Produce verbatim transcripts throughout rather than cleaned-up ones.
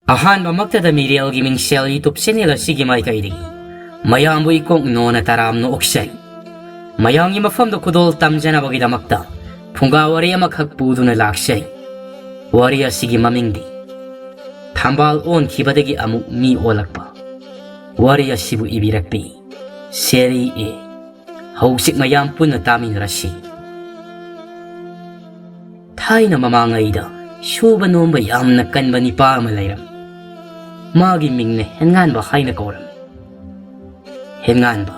ꯑꯍꯥꯟꯕꯃꯛꯇꯗ ꯃꯤꯔꯦꯜꯒꯤ ꯃꯤꯡꯁꯦꯜ YouTube channel ꯑꯁꯤꯒꯤ ꯃꯥꯏꯀꯩꯗꯒꯤ ꯃꯌꯥꯝꯕꯨ ꯏꯀꯣꯛ ꯅꯣꯟꯅ ꯇꯔꯥꯝꯅ ꯑꯣꯛꯆꯔꯤ꯫ ꯃꯌꯥꯝꯒꯤ ꯃꯐꯝꯗ ꯈꯨꯗꯣꯜ ꯇꯝꯖꯅꯕꯒꯤꯗꯃꯛꯇ ꯐꯨꯡꯒꯥ ꯋꯥꯔꯤ ꯑꯃꯈꯛ ꯄꯨꯗꯨꯅ ꯂꯥꯛꯆꯔꯤ꯫ ꯋꯥꯔꯤ ꯑꯁꯤꯒꯤ ꯃꯃꯤꯡꯗꯤ ꯊꯝꯕꯥꯜ ꯑꯣꯟꯈꯤꯕꯗꯒꯤ ꯑꯃꯨꯛ ꯃꯤ ꯑꯣꯜꯂꯛꯄ꯫ ꯋꯥꯔꯤ ꯑꯁꯤꯕꯨ ꯏꯕꯤꯔꯛꯄꯤ ꯁꯦꯔꯤ ꯑꯦ꯫ ꯍꯧꯖꯤꯛ ꯃꯌꯥꯝ ꯄꯨꯟꯅ ꯇꯥꯃꯤꯟꯅꯔꯁꯤ꯫ ꯊꯥꯏꯅ ꯃꯃꯥꯡꯉꯩꯗ ꯁꯨꯕ ꯅꯣꯝꯕ ꯌꯥꯝꯅ ꯀꯟꯕ ꯅꯤꯄꯥ ꯑꯃ ꯂꯩꯔꯝꯃꯤ꯫ ꯃꯥꯒꯤ ꯃꯤꯡꯅ ꯍꯦꯟꯉꯥꯟꯕ ꯍꯥꯏꯅ ꯀꯧꯔꯝꯃꯤ꯫ ꯍꯦꯟꯉꯥꯟꯕ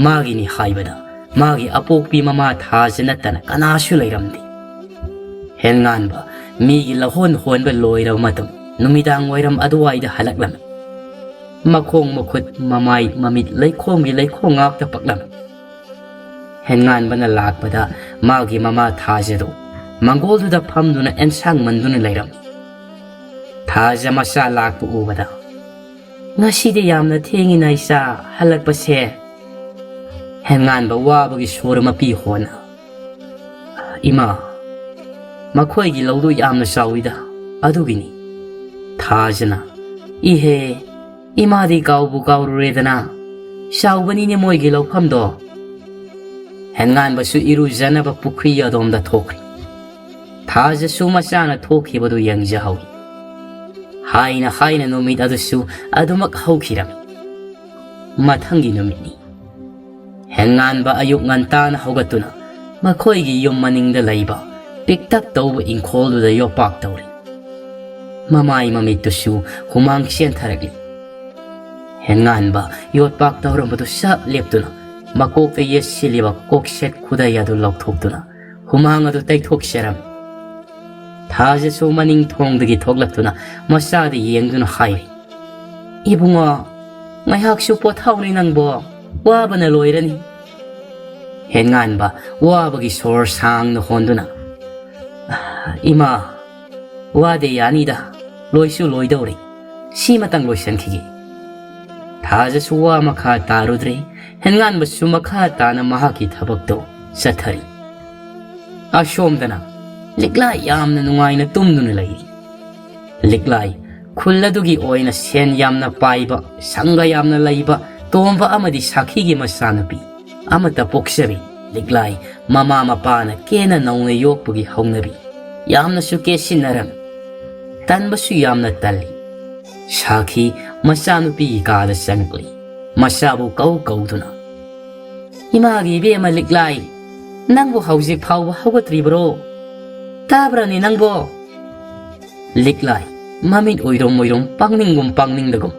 ꯃꯥꯒꯤꯅꯤ ꯍꯥꯏꯕꯗ ꯃꯥꯒꯤ ꯑꯄꯣꯛꯄꯤ ꯃꯃꯥ ꯊꯥꯖ ꯅꯠꯇꯅ ꯀꯅꯥꯁꯨ ꯂꯩꯔꯝꯗꯦ꯫ ꯍꯦꯟꯉꯥꯟꯕ ꯃꯤꯒꯤ ꯂꯧꯍꯣꯟ ꯍꯣꯟꯕ ꯂꯣꯏꯔꯕ ꯃꯇꯨꯡ ꯅꯨꯃꯤꯗꯥꯡ ꯋꯥꯏꯔꯝ ꯑꯗꯨꯋꯥꯏꯗ ꯍꯜꯂꯛꯂꯝꯃꯤ꯫ ꯃꯈꯣꯡ ꯃꯈꯨꯠ ꯃꯃꯥꯏ ꯃꯃꯤꯠ ꯂꯩꯈꯣꯝꯒꯤ ꯂꯩꯈꯣꯡ ꯉꯥꯛꯇ ꯄꯛꯂꯝꯃꯤ꯫ ꯍꯦꯟꯉꯥꯟꯕꯅ ꯂꯥꯛꯄꯗ ꯃꯥꯒꯤ ꯃꯃꯥ ꯊꯥꯖꯗꯨ ꯃꯪꯒꯣꯜꯗꯨꯗ ꯐꯝꯗꯨꯅ ꯑꯦꯟꯁꯥꯡ ꯃꯟꯗꯨꯅ ꯂꯩꯔꯝꯃꯤ꯫ ꯊꯥꯖ ꯃꯆꯥ ꯂꯥꯛꯄ ꯎꯕꯗ, "ꯉꯁꯤꯗꯤ ꯌꯥꯝꯅ ꯊꯦꯡꯉꯤꯅ ꯏꯆꯥ ꯍꯜꯂꯛꯄꯁꯦ?" ꯍꯦꯟꯉꯥꯟꯕ ꯋꯥꯕꯒꯤ ꯁꯣꯔ ꯃꯄꯤ ꯍꯣꯅ, "ꯏꯃꯥ, ꯃꯈꯣꯏꯒꯤ ꯂꯧꯗꯨ ꯌꯥꯝꯅ ꯆꯥꯎꯏꯗ, ꯑꯗꯨꯒꯤꯅꯤ꯫" ꯊꯥꯖꯅ, "ꯏꯍꯦ, ꯏꯃꯥꯗꯤ ꯀꯥꯎꯕꯨ ꯀꯥꯎꯔꯨꯔꯦꯗꯅ, ꯆꯥꯎꯕꯅꯤꯅꯦ ꯃꯣꯏꯒꯤ ꯂꯧꯐꯝꯗꯣ꯫" ꯍꯦꯟꯉꯥꯟꯕꯁꯨ ꯏꯔꯨꯖꯅꯕ ꯄꯨꯈ꯭ꯔꯤ ꯑꯗꯣꯝꯗ ꯊꯣꯛꯈ꯭ꯔꯦ꯫ ꯊꯥꯖꯁꯨ ꯃꯆꯥꯅ ꯊꯣꯛꯈꯤꯕꯗꯨ ꯌꯦꯡꯖꯍꯧꯏ꯫ ꯍꯥꯏꯅ ꯍꯥꯏꯅ ꯅꯨꯃꯤꯠ ꯑꯗꯨꯁꯨ ꯑꯗꯨꯃꯛ ꯍꯧꯈꯤꯔꯝꯃꯤ꯫ ꯃꯊꯪꯒꯤ ꯅꯨꯃꯤꯠꯅꯤ꯫ ꯍꯦꯟꯉꯥꯟꯕ ꯑꯌꯨꯛ ꯉꯟꯇꯥꯅ ꯍꯧꯒꯠꯇꯨꯅ ꯃꯈꯣꯏꯒꯤ ꯌꯨꯝ ꯃꯅꯤꯡꯗ ꯂꯩꯕ ꯄꯤꯛꯇꯛ ꯇꯧꯕ ꯏꯪꯈꯣꯜꯗꯨꯗ ꯌꯣꯄꯥꯛ ꯇꯧꯔꯤ꯫ ꯃꯃꯥꯏ ꯃꯃꯤꯠꯇꯨꯁꯨ ꯍꯨꯃꯥꯡ ꯆꯦꯟꯊꯔꯛꯂꯤ꯫ ꯍꯦꯟꯉꯥꯟꯕ ꯌꯣꯠꯄꯥꯛ ꯇꯧꯔꯝꯕꯗꯨ ꯁꯠ ꯂꯦꯞꯇꯨꯅ ꯃꯀꯣꯛꯇ ꯌꯦꯠꯁꯤꯜꯂꯤꯕ ꯀꯣꯛꯁꯦꯠ ꯈꯨꯗꯩ ꯑꯗꯨ ꯂꯧꯊꯣꯛꯇꯨꯅ ꯍꯨꯃꯥꯡ ꯑꯗꯨ ꯇꯩꯊꯣꯛꯆꯔꯝꯃꯤ꯫ ꯊꯥꯖꯁꯨ ꯃꯅꯤꯡ ꯊꯣꯡꯗꯒꯤ ꯊꯣꯛꯂꯛꯇꯨꯅ ꯃꯆꯥꯗ ꯌꯦꯡꯗꯨꯅ ꯍꯥꯏꯔꯤ, "ꯏꯕꯨꯡꯉꯣ, ꯉꯥꯏꯍꯥꯛꯁꯨ ꯄꯣꯊꯥꯎꯅꯦ ꯅꯪꯕꯣ, ꯋꯥꯕꯅ ꯂꯣꯏꯔꯅꯤ꯫" ꯍꯦꯟꯉꯥꯟꯕ ꯋꯥꯕꯒꯤ ꯁꯣꯔ ꯁꯥꯡꯅ ꯍꯣꯟꯗꯨꯅ, "ꯏꯃꯥ, ꯋꯥꯗꯦ, ꯌꯥꯅꯤꯗ, ꯂꯣꯏꯁꯨ ꯂꯣꯏꯗꯧꯔꯦ, ꯁꯤꯃꯇꯪ ꯂꯣꯏꯁꯤꯟꯈꯤꯒꯦ꯫" ꯊꯥꯖꯁꯨ ꯋꯥ ꯃꯈꯥ ꯇꯥꯔꯨꯗ꯭ꯔꯦ꯫ ꯍꯦꯟꯉꯥꯟꯕꯁꯨ ꯃꯈꯥ ꯇꯥꯅ ꯃꯍꯥꯛꯀꯤ ꯊꯕꯛꯇꯨ ꯆꯠꯊꯔꯤ꯫ ꯑꯁꯣꯝꯗꯅ ꯂꯤꯛꯂꯥꯏ ꯌꯥꯝꯅ ꯅꯨꯡꯉꯥꯏꯅ ꯇꯨꯝꯗꯨꯅ ꯂꯩꯔꯤ꯫ ꯂꯤꯛꯂꯥꯏ ꯈꯨꯜ ꯑꯗꯨꯒꯤ ꯑꯣꯏꯅ ꯁꯦꯟ ꯌꯥꯝꯅ ꯄꯥꯏꯕ, ꯁꯪꯒ ꯌꯥꯝꯅ ꯂꯩꯕ ꯇꯣꯝꯕ ꯑꯃꯗꯤ ꯁꯥꯈꯤꯒꯤ ꯃꯆꯥꯅꯨꯄꯤ ꯑꯃꯠꯇ ꯄꯣꯛꯆꯔꯤ꯫ ꯂꯤꯛꯂꯥꯏ ꯃꯃꯥ ꯃꯄꯥꯅ ꯀꯦꯅ ꯅꯧꯅ ꯌꯣꯛꯄꯒꯤ ꯍꯧꯅꯕꯤ ꯌꯥꯝꯅꯁꯨ ꯀꯦꯁꯤꯟꯅꯔꯝꯃꯤ꯫ ꯇꯟꯕꯁꯨ ꯌꯥꯝꯅ ꯇꯜꯂꯤ꯫ ꯁꯥꯈꯤ ꯃꯆꯥꯅꯨꯄꯤꯒꯤ ꯀꯥꯗ ꯆꯪꯂꯛꯂꯤ꯫ ꯃꯆꯥꯕꯨ ꯀꯧ ꯀꯧꯗꯨꯅ, "ꯏꯃꯥꯒꯤ ꯏꯕꯦꯝꯃ ꯂꯤꯛꯂꯥꯏ, ꯅꯪꯕꯨ ꯍꯧꯖꯤꯛ ꯐꯥꯎꯕ ꯍꯧꯒꯠꯇ꯭ꯔꯤꯕ꯭ꯔꯣ? ꯇꯥꯕ꯭ꯔꯅꯦ ꯅꯪꯕꯣ?" ꯂꯤꯛꯂꯥꯏ ꯃꯃꯤꯠ ꯑꯣꯏꯔꯣꯝ ꯑꯣꯏꯔꯣꯝ ꯄꯥꯡꯅꯤꯡꯒꯨꯝ ꯄꯥꯡꯅꯤꯡꯗꯒꯨꯝ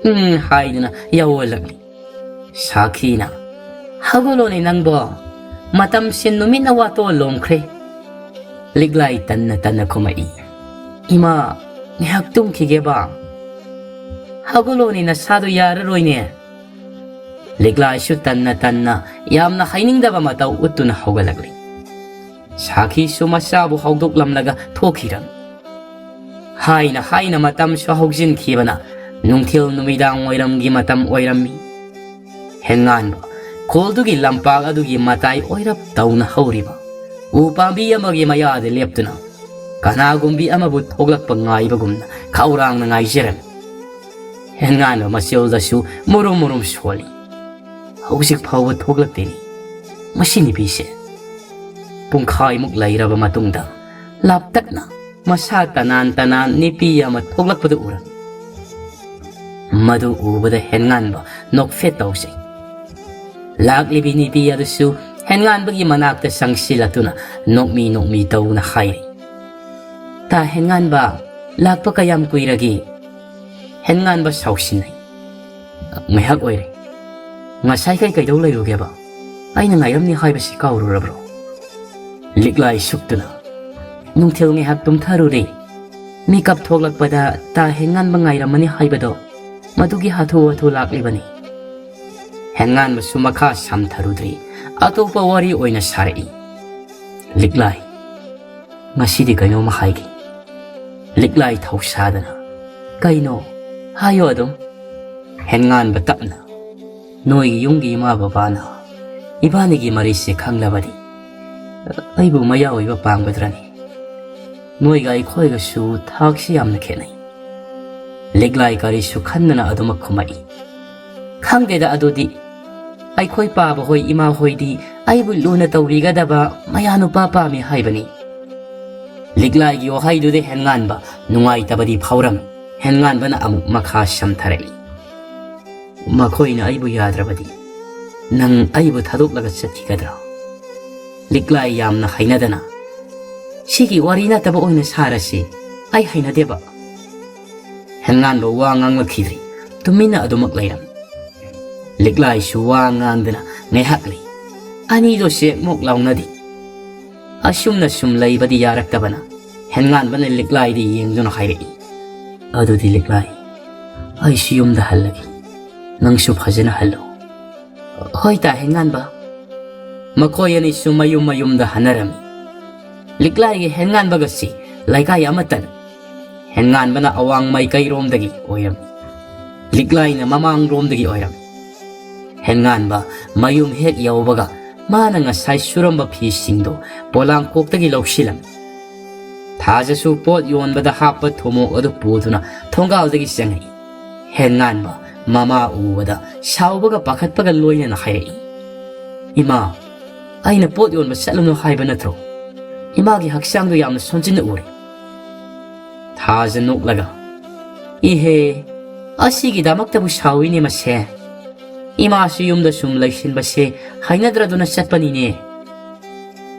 "ꯎꯝ" ꯍꯥꯏꯗꯨꯅ ꯌꯥꯑꯣꯜꯂꯛꯂꯤ꯫ ꯁꯥꯈꯤꯅ, "ꯍꯧꯒꯠꯂꯣꯅꯦ ꯅꯪꯕꯣ, ꯃꯇꯝꯁꯦ ꯅꯨꯃꯤꯠꯅ ꯋꯥꯇꯣꯜ ꯂꯣꯝꯈ꯭ꯔꯦ꯫" ꯂꯤꯛꯂꯥꯏ ꯇꯟꯅ ꯇꯟꯅ ꯈꯨꯝꯃꯛꯏ, "ꯏꯃꯥ, ꯉꯥꯏꯍꯥꯛ ꯇꯨꯝꯈꯤꯒꯦꯕ꯫" "ꯍꯧꯒꯠꯂꯣꯅꯦ, ꯅꯁꯥꯗꯣ ꯌꯥꯔꯔꯣꯏꯅꯦ꯫" ꯂꯤꯛꯂꯥꯏꯁꯨ ꯇꯟꯅ ꯇꯟꯅ ꯌꯥꯝꯅ ꯍꯩꯅꯤꯡꯗꯕ ꯃꯇꯧ ꯎꯠꯇꯨꯅ ꯍꯧꯒꯠꯂꯛꯂꯤ꯫ ꯁꯥꯈꯤꯁꯨ ꯃꯆꯥꯕꯨ ꯍꯧꯗꯣꯛꯂꯝꯂꯒ ꯊꯣꯛꯈꯤꯔꯝꯃꯤ꯫ ꯍꯥꯏꯅ ꯍꯥꯏꯅ ꯃꯇꯝꯁꯨ ꯍꯧꯖꯤꯟꯈꯤꯕꯅ ꯅꯨꯡꯊꯤꯜ ꯅꯨꯃꯤꯗꯥꯡ ꯋꯥꯏꯔꯝꯒꯤ ꯃꯇꯝ ꯑꯣꯏꯔꯝꯃꯤ꯫ ꯍꯦꯟꯉꯥꯟꯕ ꯈꯨꯜꯗꯨꯒꯤ ꯂꯝꯄꯥꯛ ꯑꯗꯨꯒꯤ ꯃꯇꯥꯏ ꯑꯣꯏꯔꯞ ꯇꯧꯅ ꯍꯧꯔꯤꯕ ꯎ ꯄꯥꯝꯕꯤ ꯑꯃꯒꯤ ꯃꯌꯥꯗ ꯂꯦꯞꯇꯨꯅ ꯀꯅꯥꯒꯨꯝꯕꯤ ꯑꯃꯕꯨ ꯊꯣꯛꯂꯛꯄ ꯉꯥꯏꯕꯒꯨꯝꯅ ꯈꯧꯔꯥꯡꯅ ꯉꯥꯏꯖꯔꯝꯃꯤ꯫ ꯍꯦꯟꯉꯥꯟꯕ ꯃꯆꯤꯜꯗꯁꯨ ꯃꯨꯔꯨꯝ ꯃꯨꯔꯨꯝ ꯁꯣꯜꯂꯤ꯫ ꯍꯧꯖꯤꯛ ꯐꯥꯎꯕ ꯊꯣꯛꯂꯛꯇꯦꯅꯦ ꯃꯁꯤ ꯅꯨꯄꯤꯁꯦ꯫ ꯄꯨꯡꯈꯥꯏꯃꯨꯛ ꯂꯩꯔꯕ ꯃꯇꯨꯡꯗ ꯂꯥꯞꯇꯛꯅ ꯃꯁꯥ ꯇꯅꯥꯟ ꯇꯅꯥꯟ ꯅꯨꯄꯤ ꯑꯃ ꯊꯣꯛꯂꯛꯄꯗꯨ ꯎꯔꯝꯃꯤ꯫ ꯃꯗꯨ ꯎꯕꯗ ꯍꯦꯟꯉꯥꯟꯕ ꯅꯣꯛꯐꯦꯠ ꯇꯧꯖꯩ꯫ ꯂꯥꯛꯂꯤꯕꯤ ꯅꯨꯄꯤ ꯑꯗꯨꯁꯨ ꯍꯦꯟꯉꯥꯟꯕꯒꯤ ꯃꯅꯥꯛꯇ ꯆꯪꯁꯤꯜꯂꯛꯇꯨꯅ ꯅꯣꯛꯃꯤ ꯅꯣꯛꯃꯤ ꯇꯧꯅ ꯍꯥꯏꯔꯤ, "ꯇꯥ ꯍꯦꯟꯉꯥꯟꯕ, ꯂꯥꯛꯄ ꯀꯌꯥꯝ ꯀꯨꯏꯔꯒꯦ?" ꯍꯦꯟꯉꯥꯟꯕ ꯁꯥꯎꯁꯤꯟꯅꯩ꯫ "ꯉꯥꯏꯍꯥꯛ ꯑꯣꯏꯔꯦ꯫ ꯉꯁꯥꯏꯈꯩ ꯀꯩꯗꯧ ꯂꯩꯔꯨꯒꯦꯕ? ꯑꯩꯅ ꯉꯥꯏꯔꯝꯅꯤ ꯍꯥꯏꯕꯁꯤ ꯀꯥꯎꯔꯨꯔꯕ꯭ꯔꯣ?" ꯂꯤꯛꯂꯥꯏ ꯁꯨꯛꯇꯨꯅ, "ꯅꯨꯡꯊꯤꯜ ꯉꯥꯏꯍꯥꯛ ꯇꯨꯝꯊꯔꯨꯔꯦ꯫ ꯃꯤꯀꯞ ꯊꯣꯛꯂꯛꯄꯗ ꯇꯥ ꯍꯦꯟꯉꯥꯟꯕ ꯉꯥꯏꯔꯝꯃꯅꯤ ꯍꯥꯏꯕꯗꯣ, ꯃꯗꯨꯒꯤ ꯍꯥꯊꯨ ꯍꯥꯊꯨ ꯂꯥꯛꯂꯤꯕꯅꯤ꯫" ꯍꯦꯟꯉꯥꯟꯕꯁꯨ ꯃꯈꯥ ꯁꯝꯊꯔꯨꯗ꯭ꯔꯤ꯫ ꯑꯇꯣꯞꯄ ꯋꯥꯔꯤ ꯑꯣꯏꯅ ꯁꯥꯔꯛꯏ꯫ "ꯂꯤꯛꯂꯥꯏ, ꯉꯁꯤꯗꯤ ꯀꯩꯅꯣꯝꯃ ꯍꯥꯏꯒꯦ꯫" ꯂꯤꯛꯂꯥꯏ ꯊꯧꯁꯥꯗꯅ, "ꯀꯩꯅꯣ? ꯍꯥꯏꯌꯣ ꯑꯗꯨꯝ꯫" ꯍꯦꯟꯉꯥꯟꯕ ꯇꯞꯅ, "ꯅꯣꯏꯒꯤ ꯌꯨꯝꯒꯤ ꯏꯃꯥ ꯕꯕꯥꯅ ꯏꯕꯥꯅꯤꯒꯤ ꯃꯔꯤꯁꯦ ꯈꯪꯂꯕꯗꯤ ꯑꯩꯕꯨ ꯃꯌꯥ ꯑꯣꯏꯕ ꯄꯥꯝꯒꯗ꯭ꯔꯅꯤ? ꯅꯣꯏꯒ ꯑꯩꯈꯣꯏꯒꯁꯨ ꯊꯥꯛꯁꯤ ꯌꯥꯝꯅ ꯈꯦꯠꯅꯩ꯫ ꯂꯤꯛꯂꯥꯏ ꯀꯔꯤꯁꯨ ꯈꯟꯗꯅ ꯑꯗꯨꯃꯛ ꯈꯨꯝꯃꯛꯏ, "ꯈꯪꯗꯦꯗ ꯑꯗꯨꯗꯤ꯫ ꯑꯩꯈꯣꯏ ꯄꯥꯕ ꯍꯣꯏ, ꯏꯃꯥ ꯍꯣꯏꯗꯤ ꯑꯩꯕꯨ ꯂꯨꯅ ꯇꯧꯕꯤꯒꯗꯕ ꯃꯌꯥꯅꯨꯄꯥ ꯄꯥꯝꯃꯤ ꯍꯥꯏꯕꯅꯤ"꯫ ꯂꯤꯛꯂꯥꯏꯒꯤ ꯋꯥꯍꯩꯗꯨꯗ ꯍꯦꯟꯉꯥꯟꯕ ꯅꯨꯡꯉꯥꯏꯇꯕꯗꯤ ꯐꯥꯎꯔꯝꯃꯤ꯫ ꯍꯦꯟꯉꯥꯟꯕꯅ ꯑꯃꯨꯛ ꯃꯈꯥ ꯁꯝꯊꯔꯛꯏ, "ꯃꯈꯣꯏꯅ ꯑꯩꯕꯨ ꯌꯥꯗ꯭ꯔꯕꯗꯤ ꯅꯪ ꯑꯩꯕꯨ ꯊꯥꯗꯣꯛꯂꯒ ꯆꯠꯈꯤꯒꯗ꯭ꯔꯥ?" ꯂꯤꯛꯂꯥꯏ ꯌꯥꯝꯅ ꯍꯩꯅꯗꯅ, "ꯁꯤꯒꯤ ꯋꯥꯔꯤ ꯅꯠꯇꯕ ꯑꯣꯏꯅ ꯁꯥꯔꯁꯤ, ꯑꯩ ꯍꯩꯅꯗꯦꯕ"꯫ ꯍꯦꯟꯉꯥꯟꯕ ꯋꯥ ꯉꯥꯡꯂꯛꯈꯤꯗ꯭ꯔꯤ, ꯇꯨꯃꯤꯟꯅ ꯑꯗꯨꯃꯛ ꯂꯩꯔꯝꯃꯤ꯫ ꯂꯤꯛꯂꯥꯏꯁꯨ ꯋꯥ ꯉꯥꯡꯗꯅ ꯉꯥꯏꯍꯥꯛ ꯂꯩ꯫ ꯑꯅꯤꯗꯣ ꯆꯦꯛꯃꯣꯛ ꯂꯥꯎꯅꯗꯦ꯫ ꯑꯁꯨꯝꯅ ꯁꯨꯝ ꯂꯩꯕꯗꯤ ꯌꯥꯔꯛꯇꯕꯅ ꯍꯦꯟꯉꯥꯟꯕꯅ ꯂꯤꯛꯂꯥꯏꯗ ꯌꯦꯡꯗꯨꯅ ꯍꯥꯏꯔꯛꯏ, "ꯑꯗꯨꯗꯤ ꯂꯤꯛꯂꯥꯏ, ꯑꯩꯁꯨ ꯌꯨꯝꯗ ꯍꯜꯂꯒꯦ, ꯅꯪꯁꯨ ꯐꯖꯅ ꯍꯜꯂꯣ"꯫ "ꯍꯣꯏ ꯇꯥ ꯍꯦꯟꯉꯥꯟꯕ"꯫ ꯃꯈꯣꯏ ꯑꯅꯤꯁꯨ ꯃꯌꯨꯝ ꯃꯌꯨꯝꯗ ꯍꯟꯅꯔꯝꯃꯤ꯫ ꯂꯤꯛꯂꯥꯏꯒꯤ ꯍꯦꯟꯉꯥꯟꯕꯒꯁꯤ ꯂꯩꯀꯥꯏ ꯑꯃꯠꯇꯅꯤ꯫ ꯍꯦꯟꯉꯥꯟꯕꯅ ꯑꯋꯥꯡ ꯃꯥꯏꯀꯩꯔꯣꯝꯗꯒꯤ ꯑꯣꯏꯔꯝꯃꯤ꯫ ꯂꯤꯛꯂꯥꯏꯅ ꯃꯃꯥꯡꯔꯣꯝꯗꯒꯤ ꯑꯣꯏꯔꯝꯃꯤ꯫ ꯍꯦꯟꯉꯥꯟꯕ ꯃꯌꯨꯝ ꯍꯦꯛ ꯌꯧꯕꯒ ꯃꯥꯅ ꯉꯁꯥꯏ ꯁꯨꯔꯝꯕ ꯐꯤꯁꯤꯡꯗꯣ ꯄꯣꯂꯥꯡꯀꯣꯛꯇꯒꯤ ꯂꯧꯁꯤꯜꯂꯝꯃꯤ꯫ ꯊꯥꯖꯁꯨ ꯄꯣꯠ ꯌꯣꯟꯕꯗ ꯍꯥꯞꯄ ꯊꯨꯝꯃꯣꯛ ꯑꯗꯨ ꯄꯨꯗꯨꯅ ꯊꯣꯡꯒꯥꯜꯗꯒꯤ ꯆꯪꯉꯛꯏ꯫ ꯍꯦꯟꯉꯥꯟꯕ ꯃꯃꯥ ꯎꯕꯗ ꯁꯥꯎꯕꯒ ꯄꯥꯈꯠꯄꯒ ꯂꯣꯏꯅꯅ ꯍꯥꯏꯔꯛꯏ, "ꯏꯃꯥ, ꯑꯩꯅ ꯄꯣꯠ ꯌꯣꯟꯕ ꯆꯠꯂꯨꯅꯨ ꯍꯥꯏꯕ ꯅꯠꯇ꯭ꯔꯣ? ꯏꯃꯥꯒꯤ ꯍꯛꯆꯥꯡꯗꯨ ꯌꯥꯝꯅ ꯁꯣꯟꯖꯤꯟꯅ ꯎꯔꯦ"꯫ ꯊꯥꯖ ꯅꯣꯛꯂꯒ, "ꯏꯍꯦ, ꯑꯁꯤꯒꯤꯗꯃꯛꯇꯕꯨ ꯁꯥꯎꯏꯅꯦ ꯃꯁꯦ꯫ ꯏꯃꯥꯁꯨ ꯌꯨꯝꯗ ꯁꯨꯝ ꯂꯩꯁꯤꯟꯕꯁꯦ ꯍꯩꯅꯗ꯭ꯔꯗꯨꯅ ꯆꯠꯄꯅꯤꯅꯦ"꯫